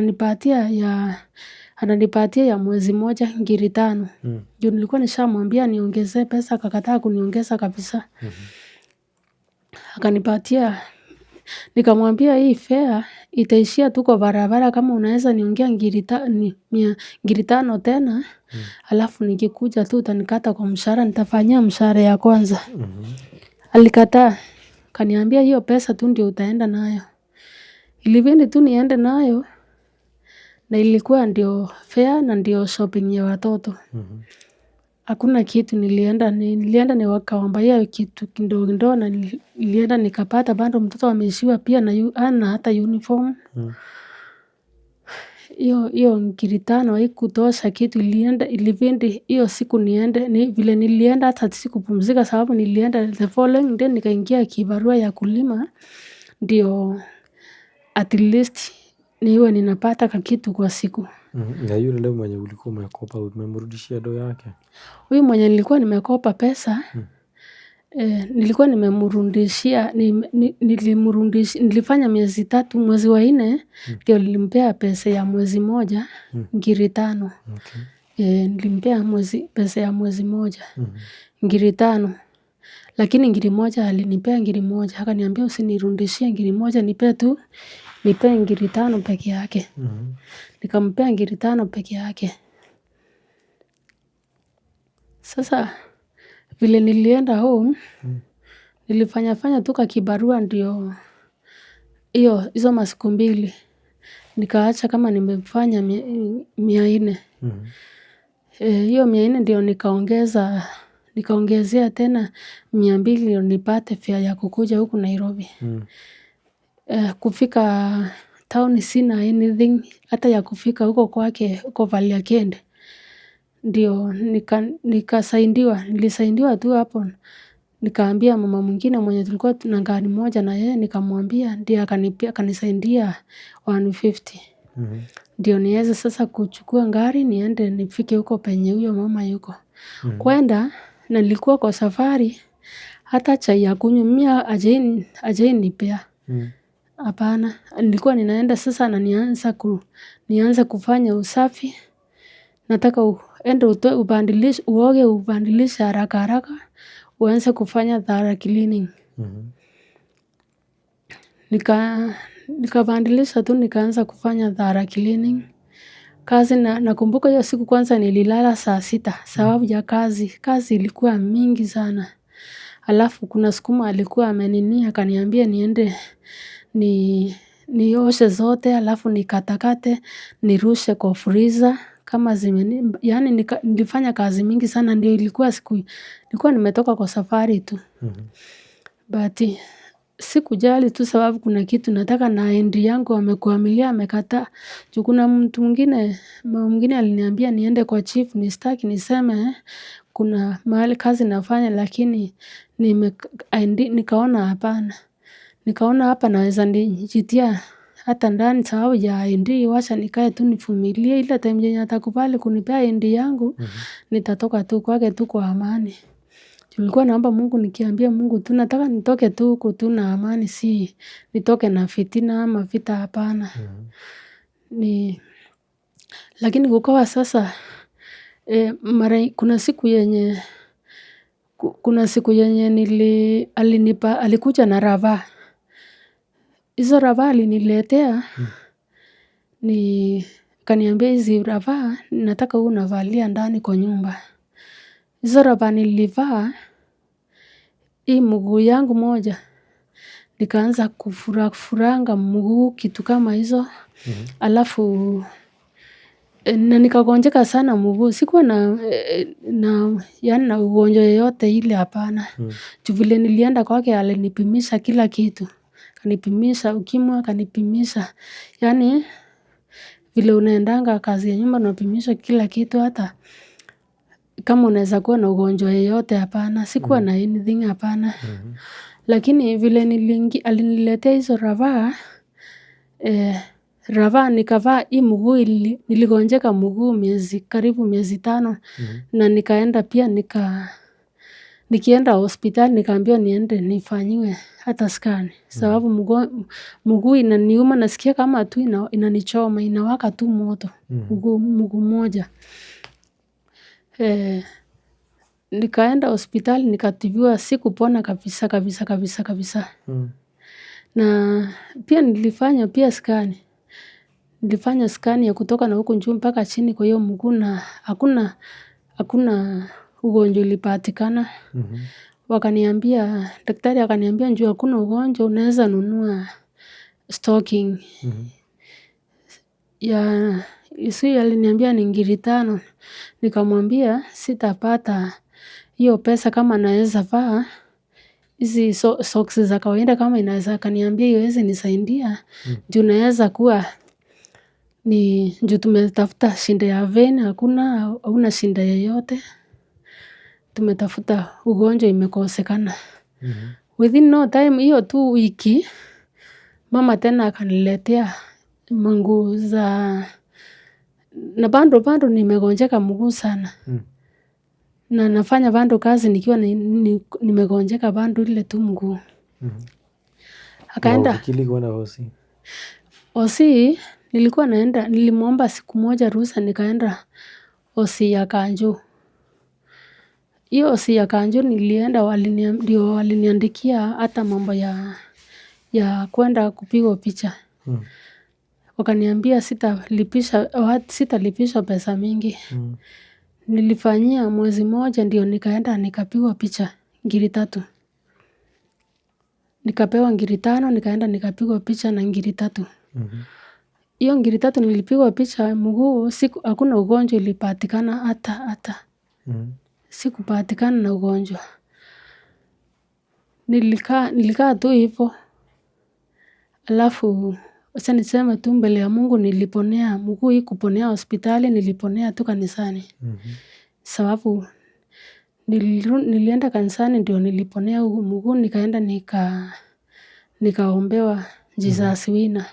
[SPEAKER 2] ananipatia ya mwezi moja ngiri 5. Juu nilikuwa nishamwambia niongezee pesa, akakataa kuniongeza kabisa. Akanipatia, nikamwambia hii fare itaishia tu kwa barabara, kama unaweza niongea ngiri 5 tena, alafu nikikuja tu utanikata kwa mshahara, nitafanyia mshahara ya kwanza. Alikataa, akaniambia hiyo pesa tu ndio utaenda nayo. Ilibidi tu niende nayo, na ilikuwa ndio fare na ndio shopping ya watoto. Hakuna kitu nilienda nikawabuyia kitu kidogo kidogo, na nilienda nikapata bado mtoto ameishiwa pia na hana hata uniform. Hiyo ngiri 5 haikutosha kitu, ilibidi hiyo siku niende, vile nilienda hata sikupumzika sababu nilienda the following day nikaingia kibarua ya kulima, ndio at least niwe ninapata kakitu kwa siku.
[SPEAKER 1] Na yule leo mwenye ulikuwa umekopa umemrudishia do yake?
[SPEAKER 2] Huyu mwenye nilikuwa nimekopa pesa, nilikuwa nimemrudishia, nilifanya miezi 3, mwezi wa 4 ndio nilimpea pesa ya mwezi moja, ngiri 5. Nilimpea pesa ya mwezi moja, ngiri 5. Lakini ngiri 1 alinipea ngiri 1, akaniambia usinirudishie ngiri 1, nipee tu, nipee ngiri 5 peke yake. Nikampea ngiri 5 peke yake. Sasa vile nilienda home, nilifanya fanya tu kakibarua ndio hiyo hizo masiku 2. Nikaacha kama nimefanya 400. Hiyo 400 ndio nikaongeza, nikaongezea tena 200 ndio nipate fare ya kukuja huku Nairobi. Kufika town sina anything hata ya kufika huko kwake huko Valley Arcade. Ndio nikasaidiwa, nilisaidiwa tu hapo. Nikaambia mama mwingine mwenye tulikuwa tuna gari moja na yeye, nikamwambia, ndiye akanipea, akanisaidia 150. Ndio niweze sasa kuchukua gari niende nifike huko penye huyo mama yuko. Kwenda na nilikuwa kwa safari, hata chai ya kunywa mimi hajainipea. Hapana, nilikuwa ninaenda sasa na nianze kufanya usafi. Nataka uende utoe ubadilishe, uoge ubadilishe haraka haraka, uanze kufanya thorough cleaning. Nikabadilisha tu nikaanza kufanya thorough cleaning. Kazi na nakumbuka hiyo siku kwanza nililala saa 6 sababu ya kazi. Kazi ilikuwa mingi sana. Alafu kuna sukuma alikuwa amenini akaniambia niende nioshe zote alafu nikatakate nirushe kwa freezer kama yaani nilifanya kazi mingi sana ndio ilikuwa siku nilikuwa nimetoka kwa safari tu. But sikujali tu sababu kuna kitu nataka na ID yangu amekuamilia amekataa. Juu kuna mtu mwingine, mama mwingine aliniambia niende kwa chief nishtaki niseme kuna mahali kazi nafanya lakini nikaona hapana. Nikaona hapa naweza jitia hata ndani sababu ya ID, wacha nikae tu nivumilie ile time yenye atakubali kunipea ID yangu, nitatoka tu kwake tu kwa amani. Nilikuwa naomba Mungu nikiambia Mungu tu nataka nitoke tu huku tu na amani, si nitoke na fitina ama vita, hapana. Ni lakini kukawa sasa mara kuna siku yenye alinipa, alikuja na rava. Hizo rava aliniletea, ni akaniambia hizi rava nataka uwe unavalia ndani kwa nyumba. Hizo rava nilivaa, hii mguu yangu moja nikaanza kufuranga mguu kitu kama hizo. Alafu na nikagonjeka sana mguu, sikuwa na yaani na ugonjwa yoyote ile, hapana. Juu vile nilienda kwake alinipimisha kila kitu. Akanipimisha ukimwi, akanipimisha yaani vile unaendanga kazi ya nyumba unapimishwa kila kitu, hata kama unaweza kuwa na ugonjwa yoyote, hapana. Sikuwa na anything, hapana. Lakini vile aliniletea hizo rava, rava nikavaa hii mguu, niligonjeka mguu miezi karibu miezi 5. Na nikaenda pia nikienda hospitali nikaambiwa niende nifanyiwe hata scan sababu mguu inaniuma, nasikia kama tu inanichoma, inawaka tu moto mguu moja. Nikaenda hospitali nikatibiwa, sikupona kabisa kabisa kabisa kabisa. Na pia nilifanya pia scan. Nilifanya scan ya kutoka na huku juu mpaka chini kwa hiyo mguu na hakuna ugonjwa ilipatikana. Wakaniambia, daktari akaniambia juu hakuna ugonjwa unaweza nunua stocking. Ya si aliniambia ni ngiri 5. Nikamwambia sitapata hiyo pesa, kama naweza vaa hizi socks za kawaida kama inaweza. Akaniambia haiwezi nisaidia juu naweza kuwa ni juu tumetafuta shida ya vein, hakuna, hauna shida yoyote. Tumetafuta ugonjwa imekosekana. Within no time, hiyo tu wiki, mama tena akaniletea manguo za, na bado bado nimegonjeka mguu sana. Na nafanya bado kazi nikiwa nimegonjeka bado ile tu mguu. Akaenda.
[SPEAKER 1] Haufikiri kwenda hosi?
[SPEAKER 2] Hosi nilikuwa naenda, nilimwomba siku moja ruhusa nikaenda hosi ya Kanjo. Hiyo hosi ya Kanjo nilienda, ndio waliniandikia hata mambo ya kwenda kupigwa picha. Wakaniambia sitalipisha pesa mingi. Nilifanyia mwezi moja ndio nikaenda nikapigwa picha ngiri 3. Nikapewa ngiri 5, nikaenda nikapigwa picha na ngiri 3. Hiyo ngiri 3 nilipigwa picha mguu, siku hakuna ugonjwa ilipatikana hata hata. Sikupatikana na ugonjwa. Nilikaa tu hivo. Alafu wacha niseme tu mbele ya Mungu niliponea mguu, hii kuponea hospitali, niliponea tu kanisani. Sababu nilienda kanisani ndio niliponea mguu, nikaenda nikaombewa Jesus Winner.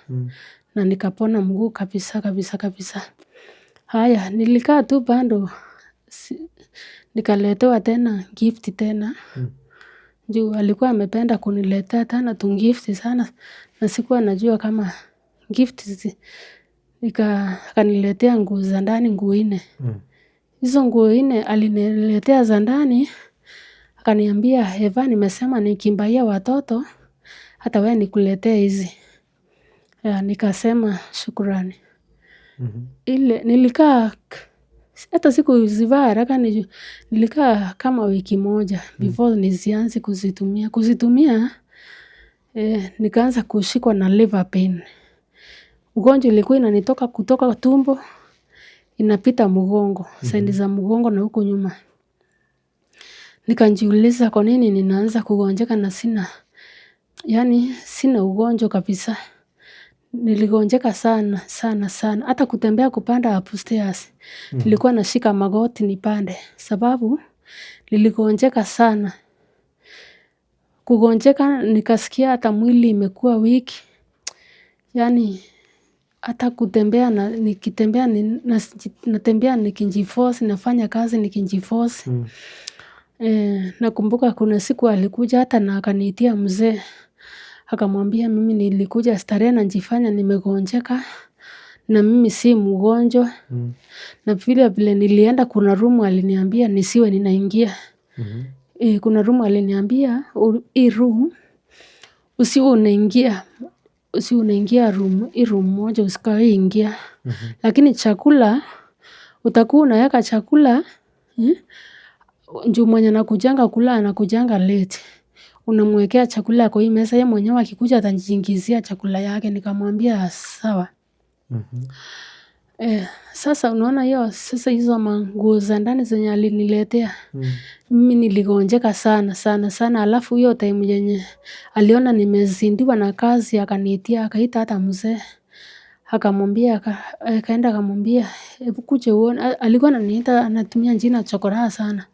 [SPEAKER 2] Na nikapona mguu kabisa kabisa kabisa. Haya, nilikaa tu bado nikaletewa tena gift tena. Juu alikuwa amependa kuniletea tena tu gift sana na sikuwa najua kama gift akaniletea nguo za ndani, nguo 4. Hizo nguo 4 aliniletea za ndani, akaniambia, Eva, nimesema nikimbaia watoto hata wewe nikuletee hizi. Ya, nikasema shukrani. Ile nilikaa hata sikuzivaa haraka, nilikaa kama wiki moja before nisianze kuzitumia. Kuzitumia nikaanza kushikwa na liver pain. Ugonjwa ilikuwa inanitoka kutoka tumbo inapita mgongo, side za mgongo na huko nyuma. Nikajiuliza kwa nini ninaanza kugonjeka na sina, yani sina ugonjwa kabisa. Niligonjeka sana sana sana, hata kutembea kupanda upstairs nilikuwa nashika magoti nipande, sababu niligonjeka sana. Kugonjeka nikasikia hata mwili imekuwa weak, yani hata kutembea na nikitembea natembea nikijiforce, nafanya kazi nikijiforce. Nakumbuka kuna siku alikuja hata na akaniitia mzee. Akamwambia mimi nilikuja starehe najifanya nimegonjeka na mimi si mgonjwa. Na vile vile nilienda, kuna room aliniambia nisiwe ninaingia. Kuna room aliniambia hii room usiwe unaingia, usiwe unaingia room, hii room moja usikawahi ingia. Lakini chakula utakuwa unaweka chakula, juu mwenye anakujanga kula anakujanga late. Unamwekea chakula kwa hii meza, yeye mwenyewe akikuja atajiingizia chakula yake. Nikamwambia sawa. Sasa unaona hiyo sasa hizo manguo za ndani zenye aliniletea. Mimi niligonjeka sana sana sana, alafu hiyo time yenye aliona nimezidiwa na kazi akaniitia, akaita hata mzee. Akamwambia, akaenda akamwambia, hebu kuja uone. Alikuwa ananiita anatumia jina chokoraa sana.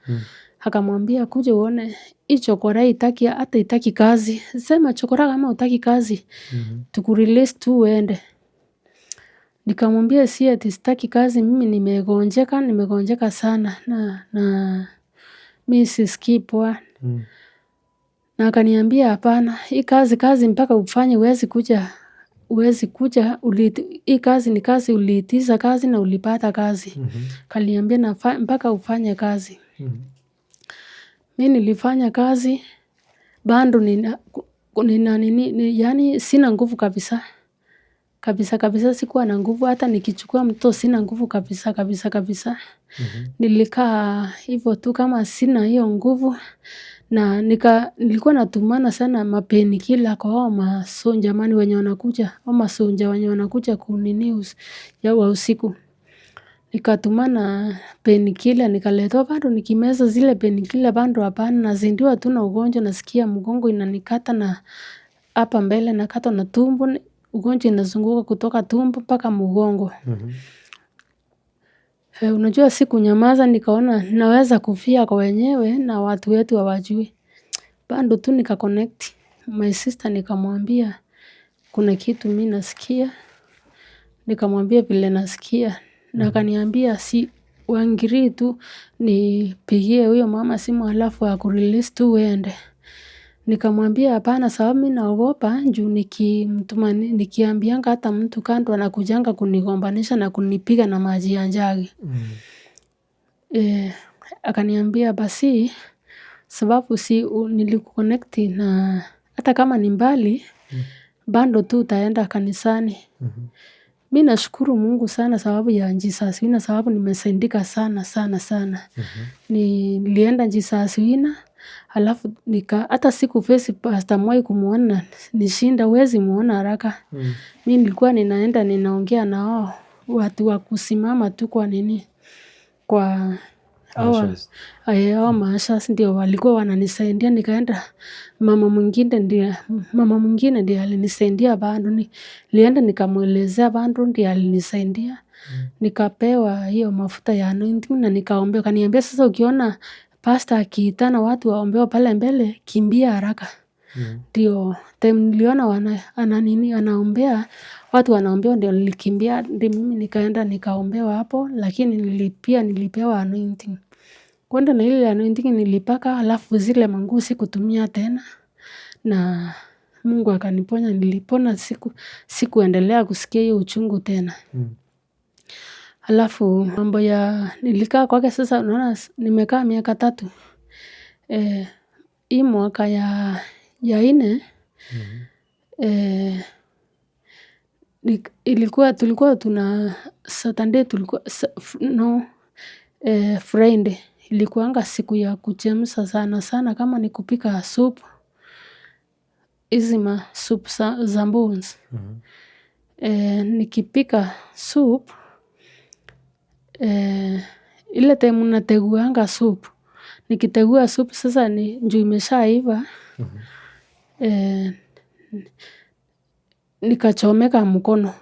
[SPEAKER 2] Akamwambia kuja uone hii chokora haitaki, hata haitaki kazi. Sema chokora kama hutaki kazi, tukurelease tu uende. Nikamwambia si ati sitaki kazi, mimi nimegonjeka, nimegonjeka sana na mi sisikii poa. Na akaniambia hapana, hii kazi kazi mpaka ufanye, huwezi kuja hii kazi ni kazi, uliitisha kazi na ulipata kazi. Akaniambia mpaka ufanye kazi. Mi nilifanya kazi, bado nina nini, yaani sina nguvu kabisa. Kabisa kabisa sikuwa na nguvu, hata nikichukua mto sina nguvu kabisa kabisa kabisa. Nilikaa hivyo tu kama sina hiyo nguvu na nilikuwa natumana sana mapainkiller kwa hao masoldier man wenye wanakuja, hao masoldier wenye wanakuja kunini ya wa usiku. Nikatumana painkiller nikaletewa, bado nikimeza zile painkiller bado hapana, nazidiwa tu na ugonjwa, nasikia mgongo inanikata na hapa mbele nakatwa na tumbo, ugonjwa inazunguka kutoka tumbo mpaka mgongo. Unajua sikunyamaza, nikaona naweza kufia kwa wenyewe na watu wetu hawajui. Bado tu nikaconnect my sister, nikamwambia kuna kitu mi nasikia, nikamwambia vile nasikia na akaniambia si uangalie tu nipigie huyo mama simu alafu akurelease tu uende. Nikamwambia hapana, sababu mi naogopa juu nikiambianga hata mtu kando anakujanga kunigombanisha na kunipiga na maji ya jagi. Akaniambia basi sababu si nilikuconnect na hata kama ni mbali, bado tu utaenda kanisani. Mi nashukuru Mungu sana sababu ya Jesus Winner, sababu nimesaidika sana sana sana. Nilienda Jesus Winner, alafu hata sikuface Pastor Mwai kumuona, nishinda huwezi muona haraka. Mi nilikuwa ninaenda ninaongea na hao watu wa kusimama tu kwa nini, kwa
[SPEAKER 1] Ushers.
[SPEAKER 2] Hao maushers ndio walikuwa wananisaidia. Nikaenda, mama mwingine ndiye alinisaidia bado. Nilienda nikamuelezea, bado ndiye alinisaidia. Nikapewa hiyo mafuta ya anointing na nikaombewa. Akaniambia sasa ukiona pastor akiitana watu waombewe pale mbele, kimbia haraka. Ndio tena. Time niliona ana nini anaombea watu wanaombewa, ndio nilikimbia, ndio mimi nikaenda nikaombewa hapo, lakini pia nilipewa anointing. Kwenda na ile anointing nilipaka, alafu zile manguo sikutumia tena na Mungu akaniponya. Nilipona, sikuendelea kusikia hiyo uchungu tena. Alafu mambo ya nilikaa kwake sasa, unaona nimekaa miaka 3. Hii mwaka ya 4 ilikuwa tulikuwa tuna Saturday, tulikuwa no, Friday ilikuanga siku ya kuchemsha sana sana, kama ni kupika soup, hizi ma soup za bones. Nikipika soup, ile time nateguanga soup, nikitegua soup sasa ni juu imeshaiva, nikachomeka mkono.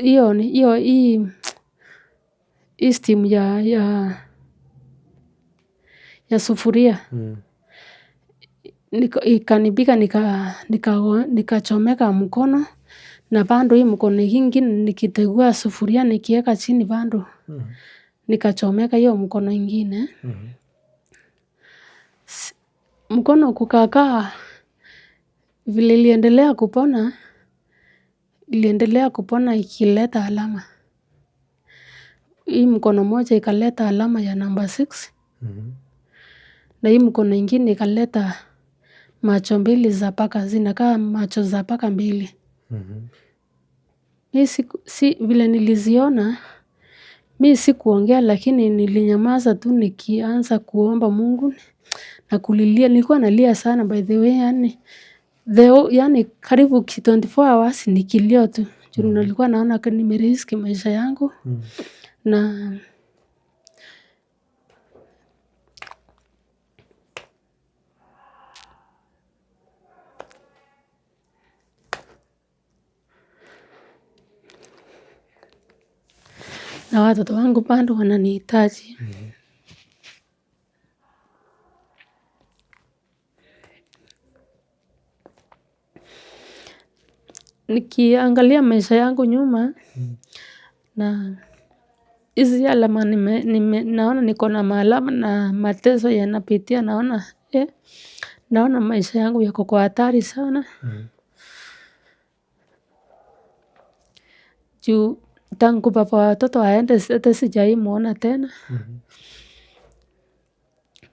[SPEAKER 2] Hiyo hii steam ya sufuria. Ikanipika nikachomeka mkono, na bado hii mkono ingine nikitegua sufuria nikiweka chini bado nikachomeka hiyo mkono ingine. Mkono kukakaa vile iliendelea kupona, iliendelea kupona ikileta alama. Hii mkono moja ikaleta alama ya number 6. Na hii mkono ingine ikaleta macho mbili za paka, zinakaa macho za paka mbili. Mi si vile niliziona, mi sikuongea, lakini nilinyamaza tu nikianza kuomba Mungu na kulilia. Nilikuwa nalia sana by the way, yani karibu 24 hours nikilia tu. Juu nilikuwa naona nimerisk maisha yangu. Na watoto wangu bado wananihitaji. Nikiangalia maisha yangu nyuma, na hizi alama naona niko na maalama na mateso yanapitia, naona maisha yangu yako kwa hatari sana. Juu tangu baba watoto aende hata sijai muona tena.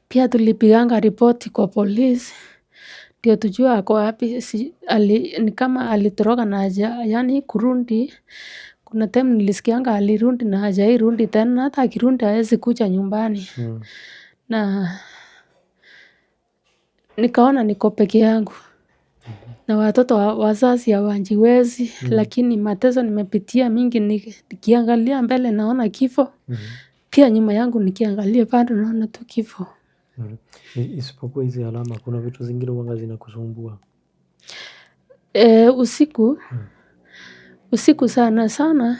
[SPEAKER 2] Pia tulipiganga ripoti kwa polisi ndio tujue ako wapi. Ni kama alitoroka na haja, yani kurudi. Kuna time nilisikianga alirudi na hajairudi tena, hata akirudi hawezi kuja nyumbani. Na nikaona niko peke yangu. Na watoto wazazi hawajiwezi, lakini mateso nimepitia mingi, nikiangalia mbele naona kifo. Pia nyuma yangu nikiangalia bado naona tu kifo.
[SPEAKER 1] Isipokuwa hizi alama, kuna vitu zingine huwanga zinakusumbua?
[SPEAKER 2] Usiku, usiku sana sana,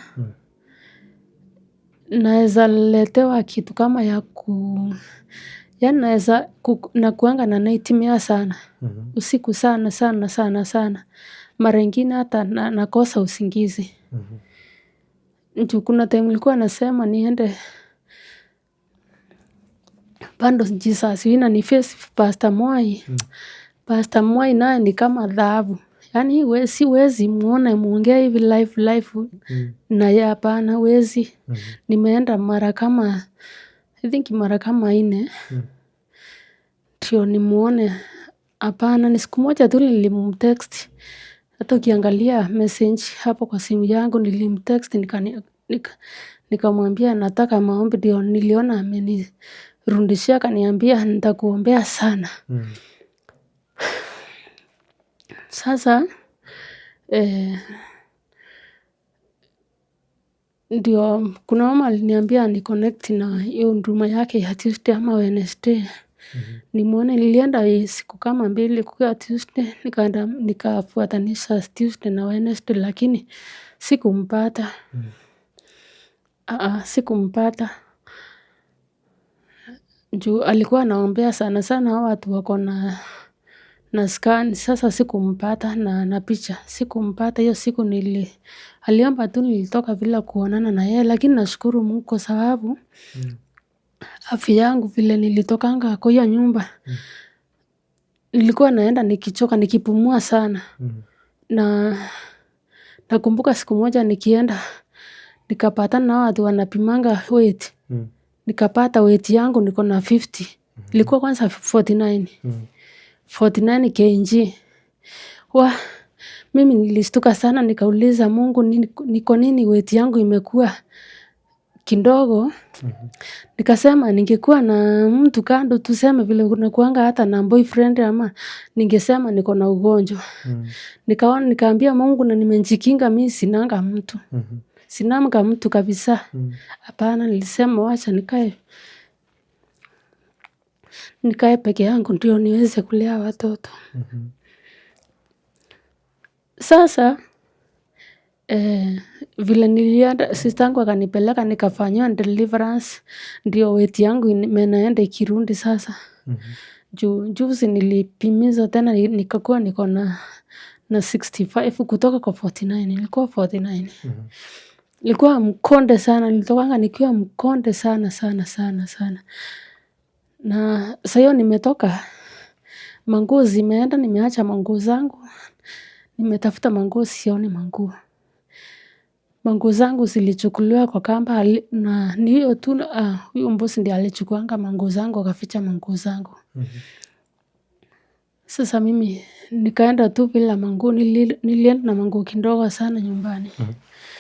[SPEAKER 2] naeza letewa kitu kama ya yani naeza nakuanga na nightmare sana. Usiku sana sana sana sana. Mara ingine hata nakosa usingizi. Juu kuna time nilikuwa nasema niende bado Jesus wina ni face Pastor Mwai. Pastor Mwai naye ni kama dhahabu. Yani siwezi muone muongee hivi live live. Na yeye hapana, huwezi. Nimeenda mara kama, I think mara kama 4. Ndio nimuone. Hapana, ni siku moja tu nilimtext. Hata ukiangalia message hapo kwa simu yangu nilimtext, nikamwambia nataka maombi, ndio niliona amenirudishia akaniambia nitakuombea sana. Sasa ndio kuna mama aliniambia ni connect na hiyo huduma yake ya Tuesday ama Wednesday. Nimuone. Nilienda siku kama 2 kukiwa Tuesday, nikaenda nikafuatanisha Tuesday na Wednesday, lakini sikumpata. Sikumpata. Juu alikuwa anaombea sana sana watu wako na Na scan sasa sikumpata na picha sikumpata hiyo siku aliomba tu nilitoka bila kuonana na yeye, lakini nashukuru Mungu kwa sababu afya yangu vile nilitokanga kwa hiyo nyumba nilikuwa naenda nikichoka nikipumua sana. Na nakumbuka siku moja nikienda nikapatana na watu wanapimanga weight. Nikapata weight yangu niko na 50. Ilikuwa kwanza 49. 49 kg. Wa mimi nilistuka sana nikauliza Mungu niko nini weight yangu imekuwa kidogo. Nikasema ningekuwa na mtu kando tuseme vile unakuanga hata na boyfriend ama ningesema niko na ugonjwa. Nikaona nikaambia Mungu na nimejikinga mimi sinanga mtu. Sinanga mtu kabisa. Hapana, nilisema wacha nikae peke yangu ndio niweze kulea watoto. Sasa vile nilienda sistangu akanipeleka nikafanyiwa deliverance ndio weight yangu imeenda ikirudi sasa. Juu juzi nilipimizwa tena nikakuwa niko na 65 kutoka kwa 49, nilikuwa 49. Nilikuwa mkonde sana, nilitokanga nikiwa mkonde sana sana sana sana. Na saa hiyo nimetoka, manguo zimeenda, nimeacha manguo zangu, nimetafuta manguo sioni manguo. Manguo zangu zilichukuliwa kwa kamba na ni hiyo tu huyo mbosi ndiye alichukuanga manguo zangu akaficha manguo zangu. Sasa mimi nikaenda tu bila manguo, nilienda na manguo kidogo sana nyumbani.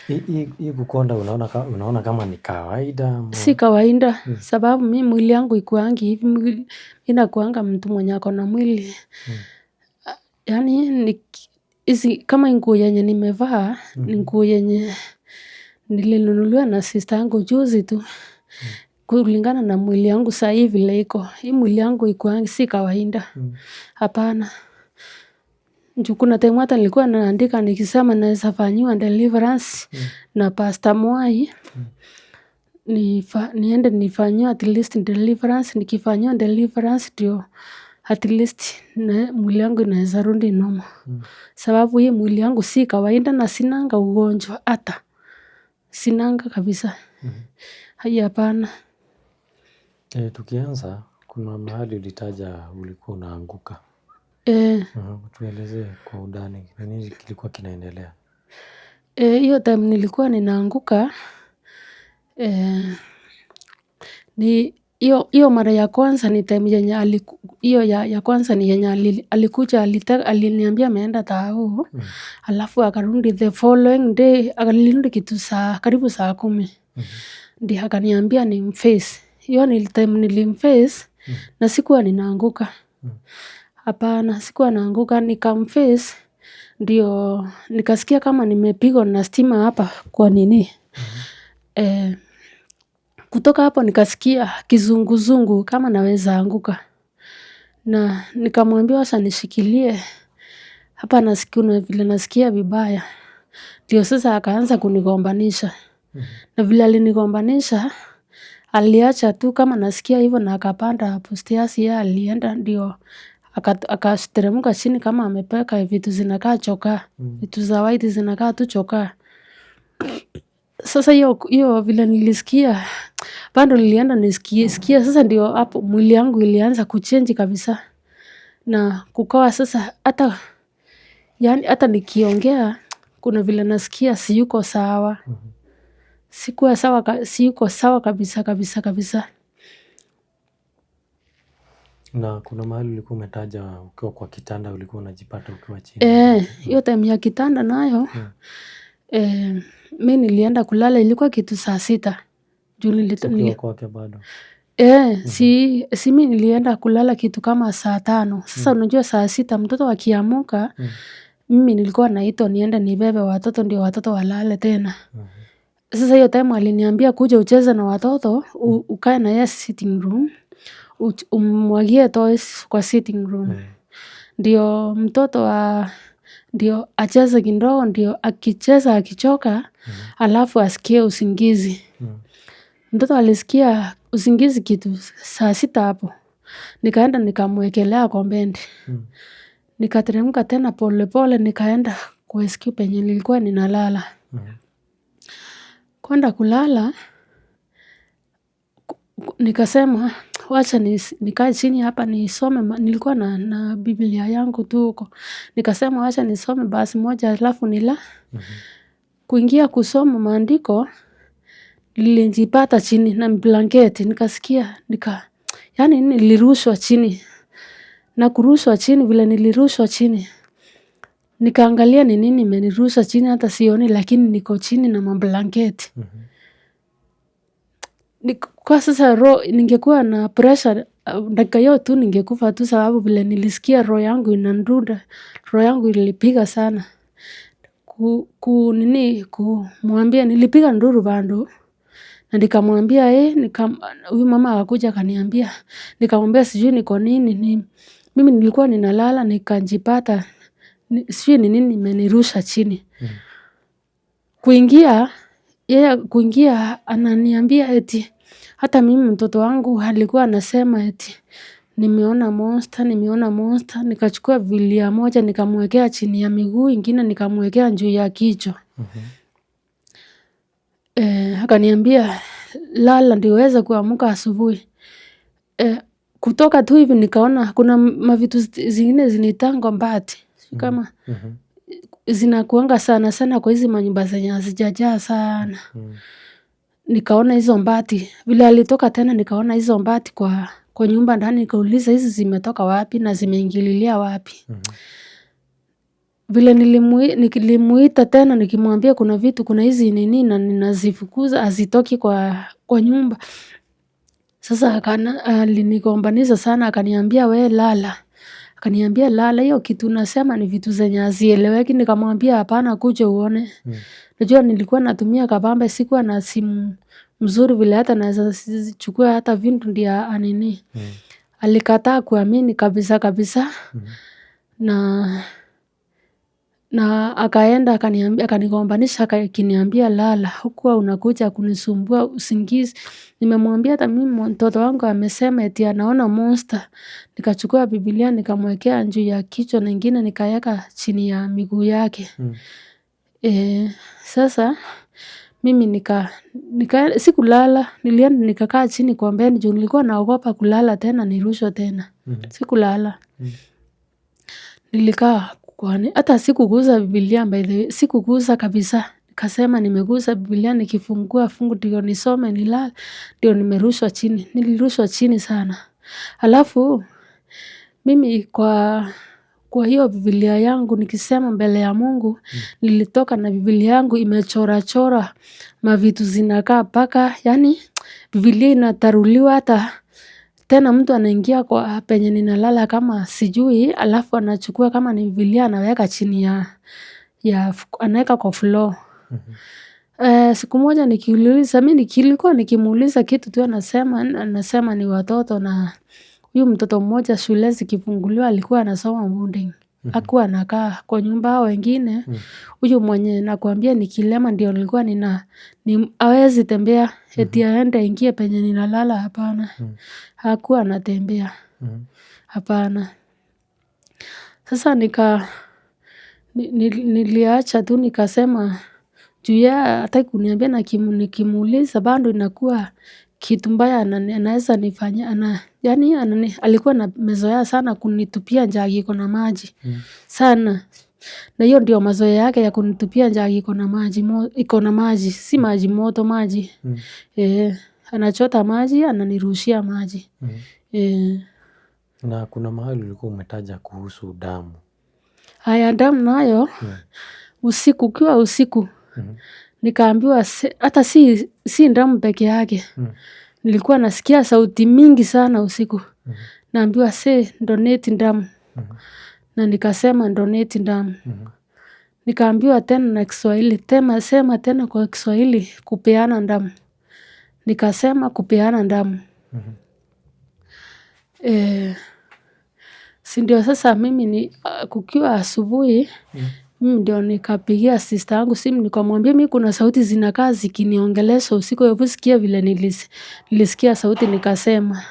[SPEAKER 1] Hii kukonda unaona kama ni kawaida ama?
[SPEAKER 2] Si kawaida, sababu mi mwili yangu ikuangi hivi, mimi nakuanga mtu mwenye ako na mwili. Yaani hizi kama nguo yenye nimevaa, ni nguo yenye nilinunuliwa na sister yangu juzi tu. Kulingana na mwili yangu saa hii vile iko. Hii mwili yangu ikuangi si kawaida. Hapana. Juu kuna time hata nilikuwa naandika nikisema naeza fanyiwa deliverance na Pastor Mwai. Niende nifanyiwe at least deliverance, nikifanyiwa deliverance ndio at least mwili yangu inaeza rudi normal. Sababu hii mwili yangu si kawaida na sinanga ugonjwa hata. Sinanga kabisa. Hai hapana.
[SPEAKER 1] Tukianza kuna mahali ulitaja ulikuwa unaanguka. Tuelezee kwa undani ni nini kilikuwa kinaendelea?
[SPEAKER 2] Hiyo time nilikuwa ninaanguka. Ni hiyo mara ya kwanza ni time yenye hiyo ya kwanza ni yenye alikuja aliniambia ameenda tao. Alafu akarudi the following day, alirudi kitu saa karibu saa 10. Ndiyo akaniambia nimface. Hiyo ni time nilimface na sikuwa ninaanguka. Hapana, sikuwa naanguka, nikamface ndio nikasikia kama nimepigwa na stima hapa kwa nini. Kutoka hapo nikasikia kizunguzungu kama naweza anguka. Na nikamwambia wacha nishikilie hapa nasikia vile nasikia vibaya. Ndio sasa akaanza kunigombanisha. Na vile alinigombanisha, aliacha tu kama nasikia hivyo na akapanda hapo stairs yeye alienda ndio akateremka chini kama amepeka vitu zinakaa chokaa. Vitu za white zinakaa tu chokaa. Sasa hiyo vile nilisikia bado nilienda nisikie sikia sasa ndio hapo mwili yangu ilianza kuchange kabisa. Na kukawa sasa hata yaani hata nikiongea kuna vile nasikia siyuko sawa. Sikuwa sawa, siyuko sawa kabisa kabisa kabisa.
[SPEAKER 1] Na kuna mahali ulikuwa umetaja ukiwa kwa kitanda ulikuwa unajipata ukiwa chini.
[SPEAKER 2] Hiyo time ya kitanda nayo mi nilienda kulala ilikuwa kitu saa 6. Juu
[SPEAKER 1] Ukiwa kwake bado?
[SPEAKER 2] Si mi nilienda kulala kitu kama saa 5. Sasa unajua saa 6 mtoto akiamka, mimi nilikuwa naitwa niende nibebe watoto ndio watoto walale tena. Sasa hiyo time aliniambia kuja ucheze na watoto, ukae na yeye sitting room, umwagie toys kwa sitting room. Ndio mtoto ndio acheze kidogo, ndio akicheza akichoka, alafu asikie usingizi. Mtoto alisikia usingizi kitu saa 6 hapo. Nikaenda nikamwekelea kwa bed. Nikateremka tena polepole nikaenda kwa SQ penye nilikuwa ninalala. Kwenda kulala, nikasema wacha nikae chini hapa nisome, nilikuwa na Biblia yangu tu huko. Nikasema wacha nisome basi moja alafu nila. Kuingia kusoma maandiko, nilijipata chini na blanketi, nikasikia, yaani nilirushwa chini. Na kurushwa chini vile nilirushwa chini. Nikaangalia ni nini imenirusha chini hata sioni lakini niko chini na mablanketi. Kwa sasa roho ningekuwa na pressure dakika hiyo tu ningekufa tu sababu vile nilisikia roho yangu inadunda, roho yangu ilipiga sana. Nini kumwambia nilipiga nduru bado na nikamwambia huyu mama akakuja akaniambia, nikamwambia sijui niko nini ni mimi nilikuwa ninalala nikajipata sijui ni nini imenirusha chini. Kuingia yeye kuingia ananiambia eti hata mimi mtoto wangu alikuwa anasema eti nimeona monster, nimeona monster. Nikachukua Biblia moja nikamwekea chini ya miguu, ingine nikamwekea juu ya kichwa. Akaniambia lala ndio uweze kuamka asubuhi. Kutoka tu hivi nikaona kuna mavitu zingine zinaitangwa mbati. Kama zinakuanga sana sana kwa hizi manyumba zenye hazijajaa sana. Nikaona hizo mbati. Vile alitoka tena nikaona hizo mbati kwa nyumba ndani, nikauliza hizi zimetoka wapi na zimeingililia wapi. Vile nilimuita tena nikimwambia kuna vitu, kuna hizi nini na ninazifukuza hazitoki kwa nyumba. Sasa alinigombanisha sana akaniambia we lala. Akaniambia lala, hiyo kitu unasema ni vitu zenye hazieleweki. Nikamwambia hapana, kuja uone. Najua nilikuwa natumia kabambe, sikuwa na simu mzuri vile hata naweza chukua hata vitu ndio anini. Alikataa kuamini kabisa kabisa. Na akaenda akaniambia, akanigombanisha akiniambia lala, hukuwa unakuja kunisumbua usingizi. Nimemwambia hata mimi mtoto wangu amesema eti anaona monster. Nikachukua Biblia nikamwekea juu ya kichwa na ingine nikaweka chini ya miguu yake. Sasa mimi nika sikulala, nilienda nikakaa chini kwa bed juu nilikuwa naogopa kulala tena nirushwe tena. Sikulala. Nilikaa kwani hata sikuguza Biblia by the way, sikuguza kabisa. Nikasema nimeguza Biblia nikifungua fungu ndio nisome nilale, ndio nimerushwa chini. Nilirushwa chini sana. Alafu mimi kwa hiyo Biblia yangu nikisema mbele ya Mungu, nilitoka na Biblia yangu imechora chora mavitu zinakaa paka, yaani Biblia inataruliwa hata tena mtu anaingia kwa penye ninalala kama sijui, alafu anachukua kama ni Biblia anaweka chini ya anaweka kwa floor. Siku moja nikiuliza, mi nilikuwa nikimuuliza kitu tu anasema ni watoto na huyu mtoto mmoja shule zikifunguliwa alikuwa anasoma boarding. Hakuwa anakaa kwa nyumba hao wengine. Huyu mwenye nakuambia ni kilema ndio nilikuwa nina ni hawezi tembea eti aende aingie penye ninalala hapana. Hakuwa anatembea. Hapana. Sasa niliacha tu nikasema juu yeye hataki kuniambia na nikimuuliza bado inakuwa kitu mbaya anaweza nifanyia, yaani alikuwa amezoea sana kunitupia jagi iko na maji sana. Na hiyo ndio mazoea yake ya kunitupia jagi iko na maji, iko na maji, si maji moto, maji. Anachota maji, ananirushia maji.
[SPEAKER 1] Na kuna mahali ulikuwa umetaja kuhusu damu.
[SPEAKER 2] Haya, damu nayo, usiku, ukiwa usiku, nikaambiwa hata si damu peke yake. Nilikuwa nasikia sauti mingi sana usiku. Naambiwa say donate damu. Na nikasema donate damu. Nikaambiwa tena na Kiswahili, tena sema tena kwa Kiswahili kupeana damu. Nikasema kupeana damu. Si ndio sasa mimi ni kukiwa asubuhi, mimi ndio nikapigia sister yangu simu nikamwambia mi kuna sauti zinakaa zikiniongelesha usiku, hebu sikia vile nilisikia sauti nikasema.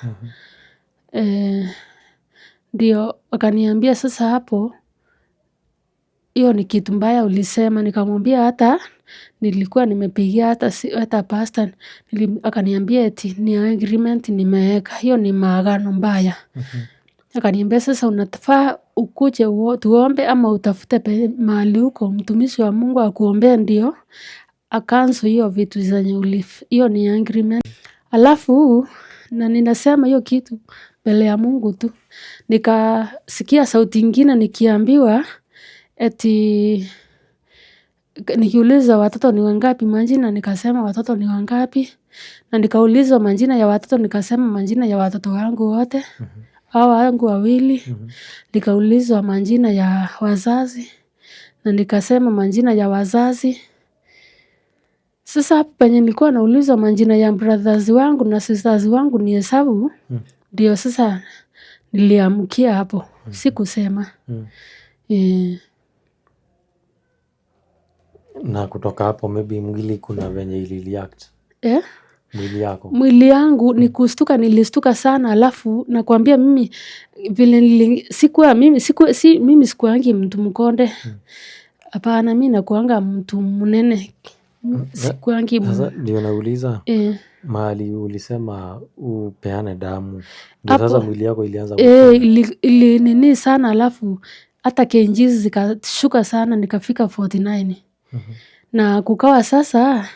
[SPEAKER 2] Ndio akaniambia sasa hapo hiyo ni kitu mbaya ulisema. Nikamwambia hata nilikuwa nimepigia hata, si, hata pastor akaniambia eti ni agreement nimeweka, hiyo ni maagano mbaya. Akaniambia sasa unafaa ukuje tuombe ama utafute mahali huko mtumishi wa Mungu akuombee ndio acancel hiyo vitu zenye hiyo ni agreement. Alafu na ninasema hiyo kitu mbele ya Mungu tu. Nikasikia sauti ingine nikiambiwa eti nikiulizwa watoto ni wangapi majina, nikasema watoto ni wangapi, na nikaulizwa majina ya watoto nikasema majina ya watoto wangu wote, hao wangu wawili. Nikaulizwa majina ya wazazi na nikasema majina ya wazazi. Sasa hapo penye nilikuwa naulizwa majina ya brothers wangu na sisters wangu ni hesabu, ndio sasa niliamkia hapo, sikusema.
[SPEAKER 1] Na kutoka hapo maybe mwili kuna venye ili react?
[SPEAKER 2] Eh?
[SPEAKER 1] Mwili yako.
[SPEAKER 2] Mwili yangu ni kustuka, nilistuka sana, alafu nakwambia mimi vile sikuwa mimi siku, si, mimi sikuangi mtu mkonde. Hapana, mi nakuanga mtu mnene. Sikuangi
[SPEAKER 1] Sasa ndio nauliza mahali ulisema upeane damu ndio sasa mwili yako ilianza
[SPEAKER 2] ili nini sana, alafu hata kgs zikashuka sana nikafika 49. Na kukawa sasa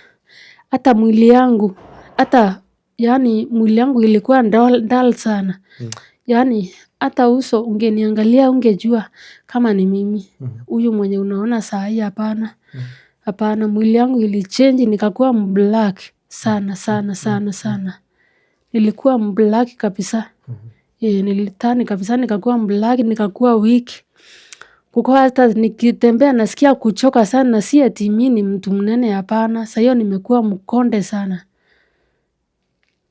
[SPEAKER 2] hata mwili yangu hata yani mwili yangu ilikuwa dull sana. Yaani hata uso ungeniangalia ungejua kama ni mimi huyu mwenye unaona saa hii, hapana. Hapana, mwili yangu ilichange nikakuwa mblack sana sana sana sana. Nilikuwa mblack kabisa. Niliturn kabisa nikakuwa mblack, nikakuwa weak. Kukawa hata nikitembea nasikia kuchoka sana, si ati mi ni mtu mnene, hapana. Saa hiyo nimekuwa mkonde sana.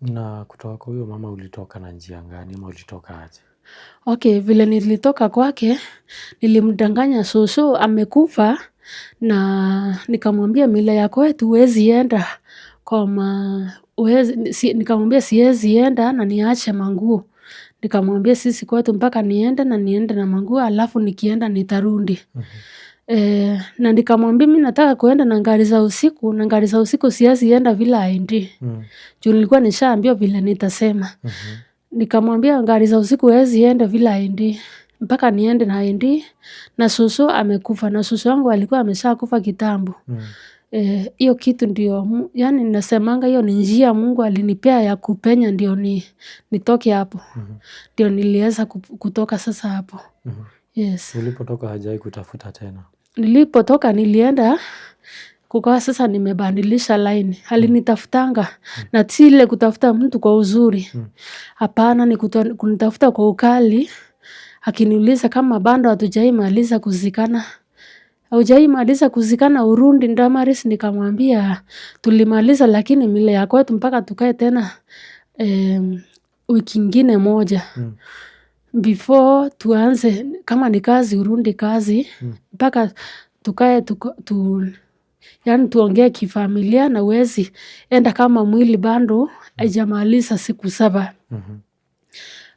[SPEAKER 1] Na kutoka kwa huyo mama ulitoka na njia gani ama ulitoka aje?
[SPEAKER 2] Okay, vile nilitoka kwake, nilimdanganya shosho amekufa na nikamwambia mila ya kwetu huwezi enda nikamwambia siwezi enda na niache manguo. Nikamwambia sisi kwetu mpaka niende na niende na manguo alafu nikienda nitarudi. Na nikamwambia mi nataka kuenda na gari za usiku, na gari za usiku siwezi enda bila ID. Juu nilikuwa nishaambiwa vile nitasema. Nikamwambia gari za usiku huwezi enda bila ID. Mpaka niende na ID na shosho amekufa na shosho wangu alikuwa ameshakufa kitambo. Hiyo kitu ndio, yaani nasemanga hiyo ni njia Mungu alinipea ya kupenya ndio nitoke hapo. Ndio niliweza kutoka sasa hapo. Yes.
[SPEAKER 1] Ulipotoka hajai kutafuta tena?
[SPEAKER 2] Nilipotoka nilienda kukawa sasa nimebadilisha line. Alinitafutanga na si ile kutafuta mtu kwa uzuri. Hapana, ni kunitafuta kwa ukali. Akiniuliza kama bado hatujaimaliza kuzikana. Haujaimaliza kuzikana urudi Damaris? Nikamwambia tulimaliza, lakini mila ya kwetu mpaka tukae tena wiki ingine moja. Before tuanze kama ni kazi urudi kazi mpaka tukae yaani tuongee kifamilia na huwezi enda kama mwili bado haijamaliza siku 7.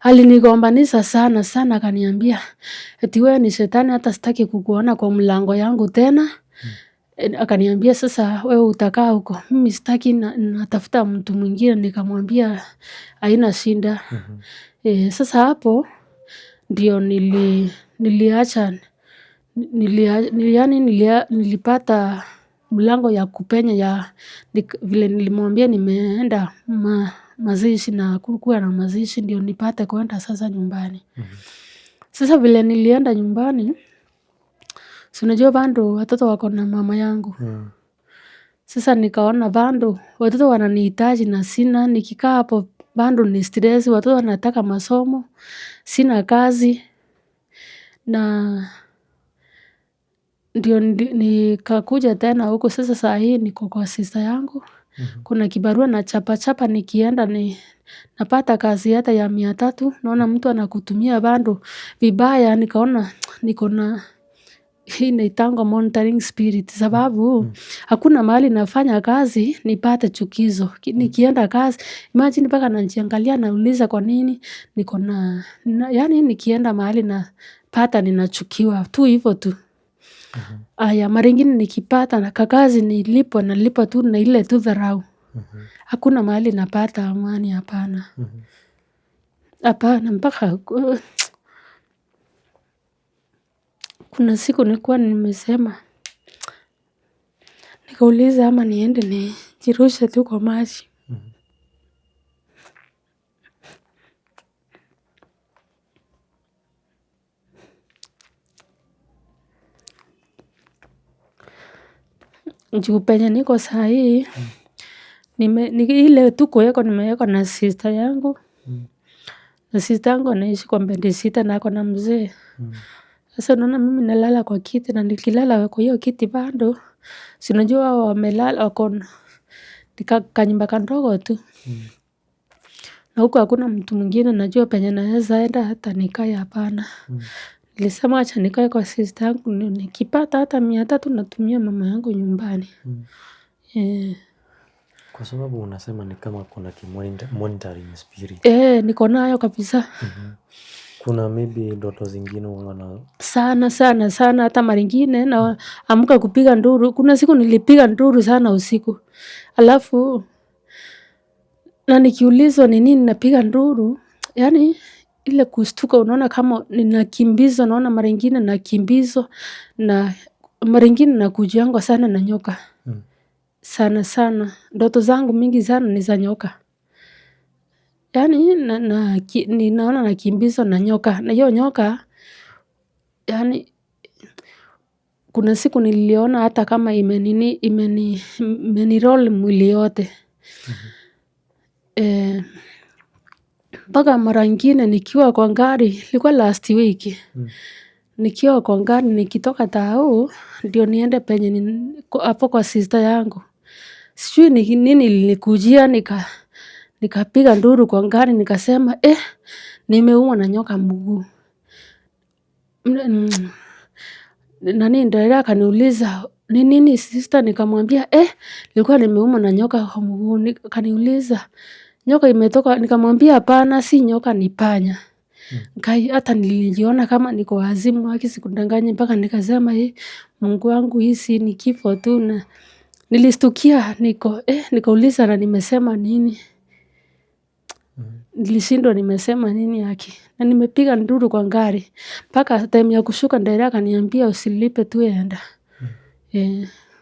[SPEAKER 2] Alinigombanisha sana sana, akaniambia eti wewe ni shetani, hata sitaki kukuona kwa mlango yangu tena. Akaniambia sasa wewe utakaa huko, mimi sitaki, natafuta mtu mwingine. Nikamwambia haina shida. Sasa hapo ndio niliacha, yaani nilipata mlango ya kupenya ya vile nilimwambia nimeenda mazishi na hakukuwa na mazishi ndio nipate kuenda sasa nyumbani. Sasa vile nilienda nyumbani, si unajua bado watoto wako na mama yangu. Sasa nikaona bado watoto wananihitaji na sina, nikikaa hapo bado ni stress, watoto wanataka masomo, sina kazi. Na ndio nikakuja tena huku sasa saa hii niko kwa sister yangu. Kuna kibarua na chapa chapa nikienda ni napata kazi hata ya 300, naona mtu anakutumia bado vibaya, nikaona niko na Hii inaitangwa monitoring spirit, sababu hakuna mahali nafanya kazi nipate chukizo. Nikienda kazi, imagine mpaka najiangalia nauliza kwa nini niko na, yaani nikienda mahali napata ninachukiwa tu hivyo tu. Aya, mara ingine nikipata na kakazi nilipwa nalipwa tu na ile tu dharau. Hakuna mahali napata amani, hapana. Hapana, mpaka kuna siku nilikuwa nimesema, nikauliza ama niende nijirushe tu kwa maji. Juu penye niko saa hii, ile tu kuwekwa nimewekwa na sister yangu. Na sister yangu anaishi kwa bedsitter na ako na mzee. Sasa unaona mimi nalala kwa kiti na nikilala kwa hiyo kiti bado, si unajua wao wamelala wako ni kanyumba kandogo tu. Na huku hakuna mtu mwingine najua penye naeza enda hata nikae, hapana. Nilisema acha nikae kwa sister yangu, nikipata hata 300 natumia mama yangu nyumbani.
[SPEAKER 1] Kwa sababu unasema ni kama kuna monitoring spirit.
[SPEAKER 2] Niko nayo kabisa.
[SPEAKER 1] Kuna maybe ndoto zingine wana
[SPEAKER 2] Sana sana sana, hata mara ingine na amka kupiga nduru. Kuna siku nilipiga nduru sana usiku. Alafu na nikiulizwa ni nini napiga nduru, yaani ile kustuka unaona kama ninakimbizwa, naona mara ingine nakimbizwa na mara ingine nakujiangwa sana na nyoka. Sana sana. Ndoto zangu mingi sana ni za nyoka. Yaani ninaona nakimbizwa na nyoka. Na hiyo nyoka, yaani kuna siku niliona hata kama imeniroll mwili yote. Mpaka mara ingine nikiwa kwa gari, ilikuwa last week. Nikiwa kwa gari nikitoka tao, ndio niende penye hapo kwa sister yangu. Sijui ni nini ilinikujia, nikapiga nduru kwa gari nikasema nimeumwa na nyoka mguu. Nani ndio akaniuliza ni nini sister, nikamwambia nilikuwa nimeumwa na nyoka kwa mguu. Akaniuliza nyoka imetoka, nikamwambia hapana, si nyoka ni panya. Kai hata nilijiona kama niko wazimu, haki sikudanganya, mpaka nikasema Mungu wangu, hii si ni kifo tu. Na nilistukia niko nikauliza na nimesema nini. Nilishindwa nimesema nini haki. Na nimepiga nduru kwa gari mpaka time ya kushuka ndio akaniambia usilipe tu enda.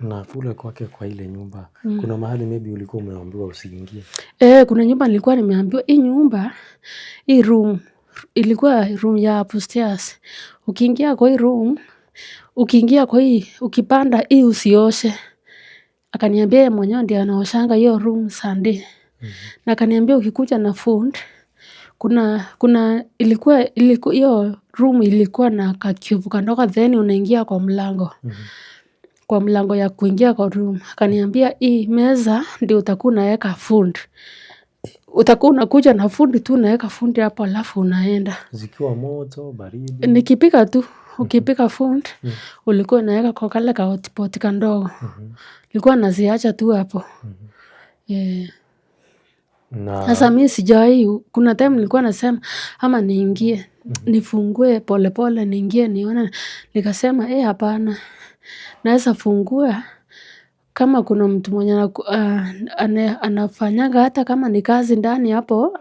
[SPEAKER 1] Na kule kwake kwa ile nyumba, kuna mahali maybe ulikuwa umeambiwa usiingie?
[SPEAKER 2] Kuna nyumba nilikuwa nimeambiwa hii nyumba, hii room ilikuwa room ya upstairs. Ukiingia kwa hii room, ukiingia kwa hii, ukipanda hii usioshe. Akaniambia yeye mwenyewe ndiye anaoshanga hiyo room Sunday. Na akaniambia ukikuja na food, kuna ilikuwa hiyo room ilikuwa na ka cube kandogo, then unaingia kwa mlango. Kwa mlango ya kuingia kwa room. Akaniambia hii meza ndio utakuwa unaweka food. Utakuwa unakuja na food tu, unaweka food hapo alafu unaenda.
[SPEAKER 1] Zikiwa moto, baridi?
[SPEAKER 2] Nikipika tu, ukipika food, ulikuwa unaweka kwa kale ka hotpot kandogo. Nilikuwa naziacha tu hapo. Sasa mimi sijawahi, kuna time nilikuwa nasema ama niingie, nifungue pole pole niingie nione, nikasema hapana. Naweza fungua kama kuna mtu mwenye anafanyanga hata kama ni kazi ndani hapo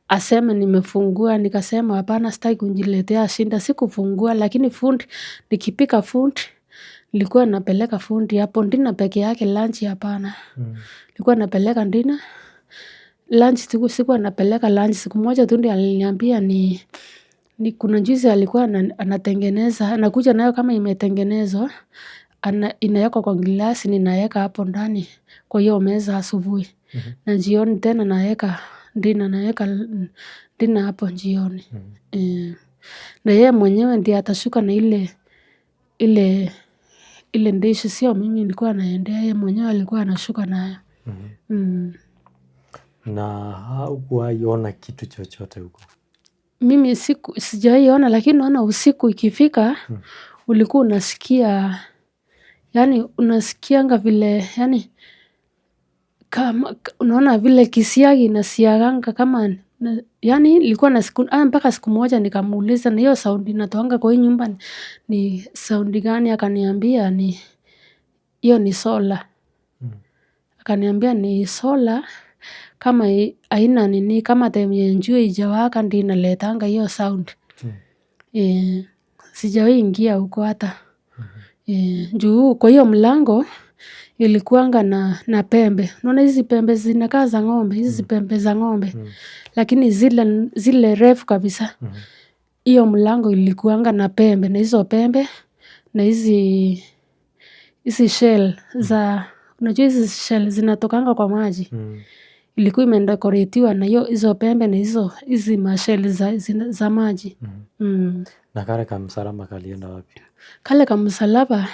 [SPEAKER 2] aseme nimefungua. Nikasema hapana, sitaki kujiletea shida, sikufungua. Lakini food nikipika food nilikuwa napeleka food hapo, dinner peke yake, lunch hapana. Nilikuwa napeleka dinner, lunch sikuwa napeleka lunch. Siku moja tu ndiye aliniambia ni kuna juisi alikuwa anatengeneza, anakuja nayo kama imetengenezwa, inawekwa kwa glasi, ninaweka hapo ndani kwa hiyo meza asubuhi. Na jioni tena naweka dinner, naweka dinner hapo jioni. Na yeye mwenyewe ndiye atashuka na ile dishi, sio mimi nilikuwa naendea, yeye mwenyewe alikuwa anashuka nayo.
[SPEAKER 1] Na haukuwahi ona kitu chochote huko?
[SPEAKER 2] Mimi sijawahi ona, lakini naona usiku ikifika, Ulikuwa unasikia, yani unasikianga vile, yani kama unaona vile kisiagi inasiaganga kama yani ilikuwa na siku mpaka siku moja nikamuuliza, na hiyo saundi inatoanga kwa hii nyumba ni saundi gani? Akaniambia ni hiyo ni sola. Akaniambia ni sola kama haina nini, kama time yenye jua haijawaka ndio inaletanga hiyo sound. Sijawahi ingia huko hata. Juu kwa hiyo mlango ilikuanga na pembe. Unaona hizi pembe zinakaa za ng'ombe, hizi pembe za ng'ombe. Lakini zile refu kabisa. Hiyo mlango ilikuanga na pembe, na hizo pembe na hizi shell za, unajua hizi shell zinatokanga kwa maji. Ilikuwa imedekoretiwa na hiyo hizo pembe na hizi mashell za maji.
[SPEAKER 1] Na kale kamsalaba kalienda wapi?
[SPEAKER 2] Kale kamsalaba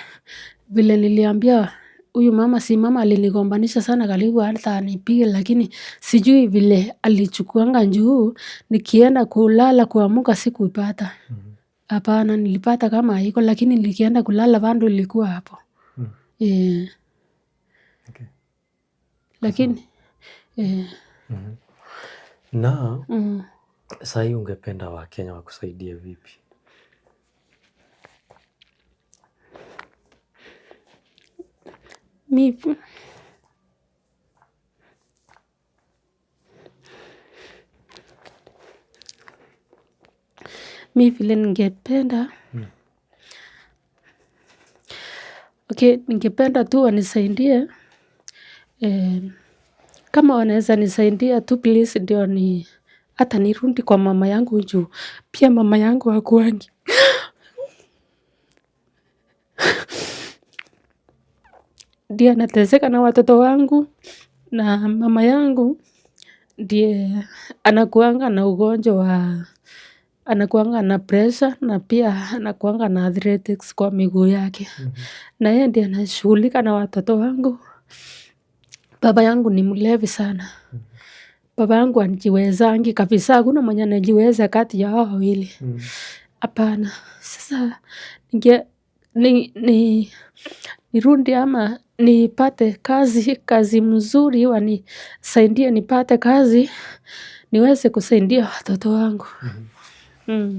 [SPEAKER 2] vile niliambia huyu mama, si mama alinigombanisha sana karibu hata anipige, lakini sijui vile alichukuanga juu nikienda kulala kuamuka sikuipata. Hapana, nilipata kama haiko, lakini nikienda kulala bado ilikuwa hapo.
[SPEAKER 1] Okay.
[SPEAKER 2] Lakini
[SPEAKER 1] Na sahii ungependa Wakenya wakusaidie vipi?
[SPEAKER 2] Mi vile ningependa. Okay, ningependa tu wanisaidie. Kama wanaweza nisaidia tu please, ndio ni hata nirudi kwa mama yangu juu pia mama yangu hakuangi. Ndiye anateseka na watoto wangu, na mama yangu ndiye anakuanga na ugonjwa wa, anakuanga na pressure na pia anakuanga na arthritis kwa miguu yake. Na yeye ndiye anashughulika na watoto wangu. Baba yangu ni mlevi sana. Baba yangu hajiwezangi kabisa, hakuna mwenye anajiweza kati ya hao wawili. Hapana. Sasa nirudi ama nipate kazi mzuri, wanisaidie nipate kazi, niweze kusaidia watoto wangu.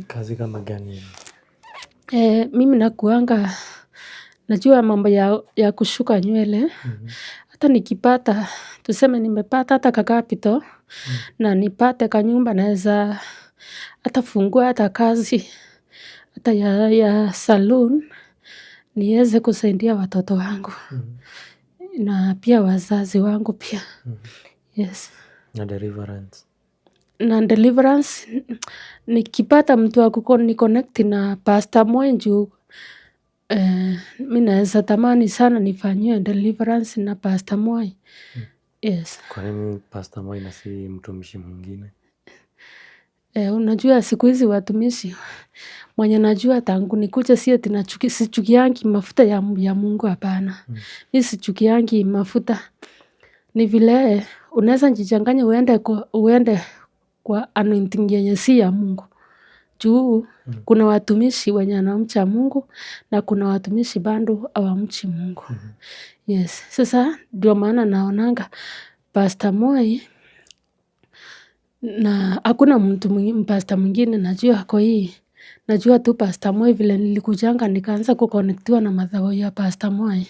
[SPEAKER 1] Kazi kama gani?
[SPEAKER 2] Mimi nakuanga, najua mambo ya kushuka nywele. Hata nikipata, tuseme nimepata hata ka capital, na nipate kanyumba naeza hata fungua hata kazi, hata ya saloon, niweze kusaidia watoto wangu. Na pia wazazi wangu pia. Yes.
[SPEAKER 1] Na deliverance.
[SPEAKER 2] Na deliverance, nikipata mtu wa kuniconnect na Pastor Moi juu, mi naeza tamani sana nifanyiwe deliverance na Pastor Moi. Yes.
[SPEAKER 1] Kwa nini Pastor Moi na si mtumishi mwingine?
[SPEAKER 2] Unajua siku hizi watumishi mwenye najua tangu nikuje si ati sichukiangi mafuta ya Mungu, hapana. Mi sichukiangi mafuta. Ni vile unaweza jichanganya uende kwa anointing yenye si ya Mungu. Juu kuna watumishi wenye wanamcha Mungu na kuna watumishi bado hawamchi Mungu. Yes. Sasa ndio maana naonanga Pastor Moi, na hakuna mtu pastor mwingine najua kwa hii. Najua tu Pastor Moi vile nilikujanga nikaanza kuconnectiwa na madhabahu ya Pastor Moi.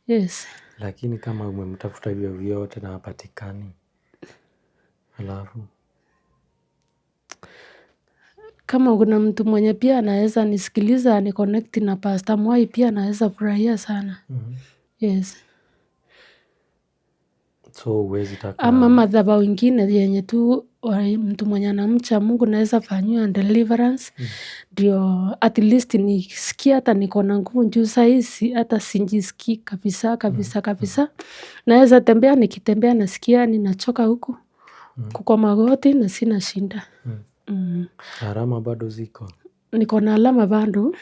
[SPEAKER 2] Yes.
[SPEAKER 1] Lakini kama umemtafuta hivyo vyote na hapatikani, alafu
[SPEAKER 2] kama kuna mtu mwenye pia anaweza nisikiliza ni connect na Pastor Moi pia naweza furahia sana. Yes.
[SPEAKER 1] So huwezi taka
[SPEAKER 2] ama madhabahu ingine yenye tu mtu mwenye anamcha Mungu naweza fanyiwa deliverance, ndio at least nisikie hata niko na nguvu, juu sahizi hata sijisikii kabisa kabisa kabisa. Naweza tembea, nikitembea nasikia ninachoka huku kwa magoti na sina shinda.
[SPEAKER 1] Alama bado ziko?
[SPEAKER 2] Niko na alama bado.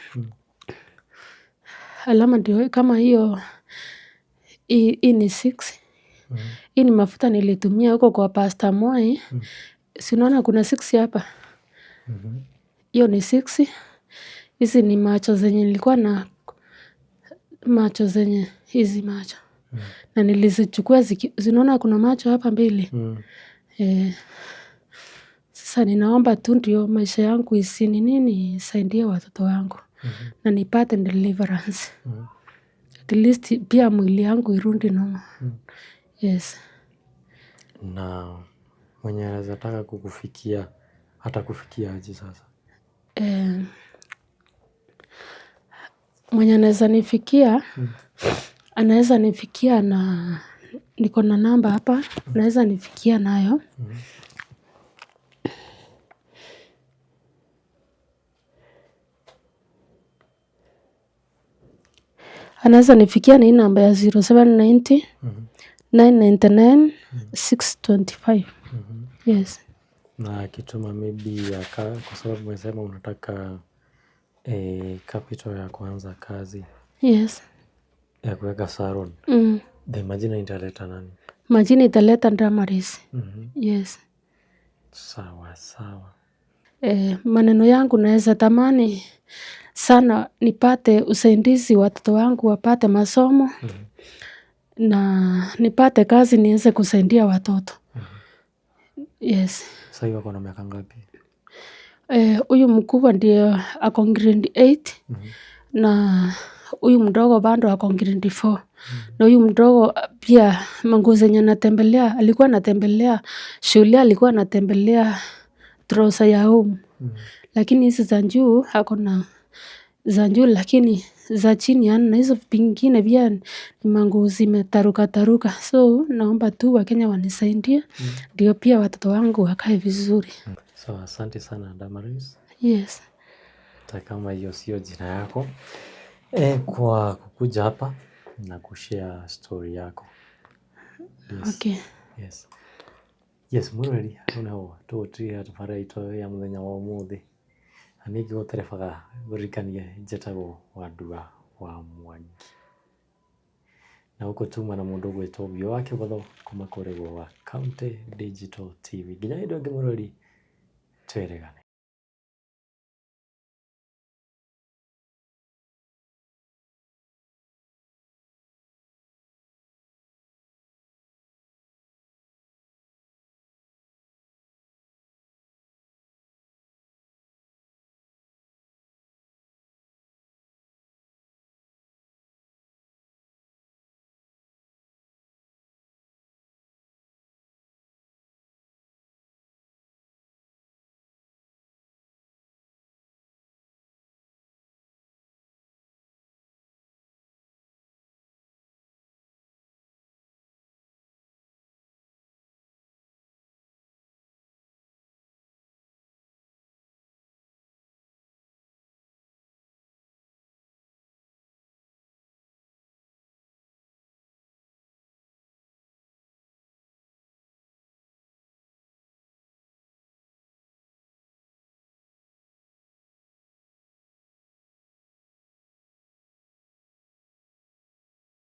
[SPEAKER 2] Alama ndio kama hiyo, hii ni 6. Hii ni mafuta nilitumia huko kwa Pastor Moi. Si unaona kuna 6 hapa? Hiyo ni 6. Hizi ni macho zenye nilikuwa na macho zenye hizi macho na nilizichukua zinaona kuna macho hapa mbili. Sasa ninaomba tu ndio maisha yangu isini nini isaidie watoto wangu na nipate deliverance. At least pia mwili yangu irudi normal. Yes.
[SPEAKER 1] Na mwenye anaweza taka kukufikia atakufikia aje sasa?
[SPEAKER 2] Mwenye anaweza nifikia anaweza nifikia na niko na namba hapa, anaweza nifikia nayo. Anaweza nifikia na hii namba ya 0790 999 625. Yes.
[SPEAKER 1] Na akituma maybe kwa sababu umesema unataka capital ya kuanza kazi
[SPEAKER 2] Yes.
[SPEAKER 1] ya kuweka salon. The majina italeta nani?
[SPEAKER 2] Majina italeta Damaris. Yes.
[SPEAKER 1] Sawa sawa.
[SPEAKER 2] Maneno yangu naweza tamani sana nipate usaidizi, watoto wangu wapate masomo na nipate kazi niweze kusaidia watoto. Yes.
[SPEAKER 1] Sasa hivi wako na miaka ngapi?
[SPEAKER 2] Huyu mkubwa ndio ako grade 8 na huyu mdogo bado ako grade 4. Na huyu mdogo pia manguo zenye anatembelea, alikuwa anatembelea shule, alikuwa anatembelea trouser ya home. Lakini hizi za juu ako na za juu, lakini za chini hana, na hizo vingine pia ni manguo zimetaruka taruka. So naomba tu Wakenya wanisaidie ndio pia watoto wangu wakae vizuri.
[SPEAKER 1] So asante sana Damaris.
[SPEAKER 2] Yes.
[SPEAKER 1] Hata kama hiyo sio jina yako kwa kukuja hapa na kushare story yako. Yes.
[SPEAKER 2] Okay.
[SPEAKER 1] Yes. Yes, mwiroreri hau niho tũgũtigĩra tabarĩra itũ ya mũthenya wa ũmũthĩ, na niĩ ngĩgũterebaga ngũririkanie njĩtagwo Wandua wa Mwangi, na gũkũ tuma na mũndũ ũgwĩtwo Biũ wa Kĩgotho kuma kũrĩa wa County Digital TV. Nginya hĩndĩ ĩyo ĩngĩ mwĩroreri, twĩrĩgane.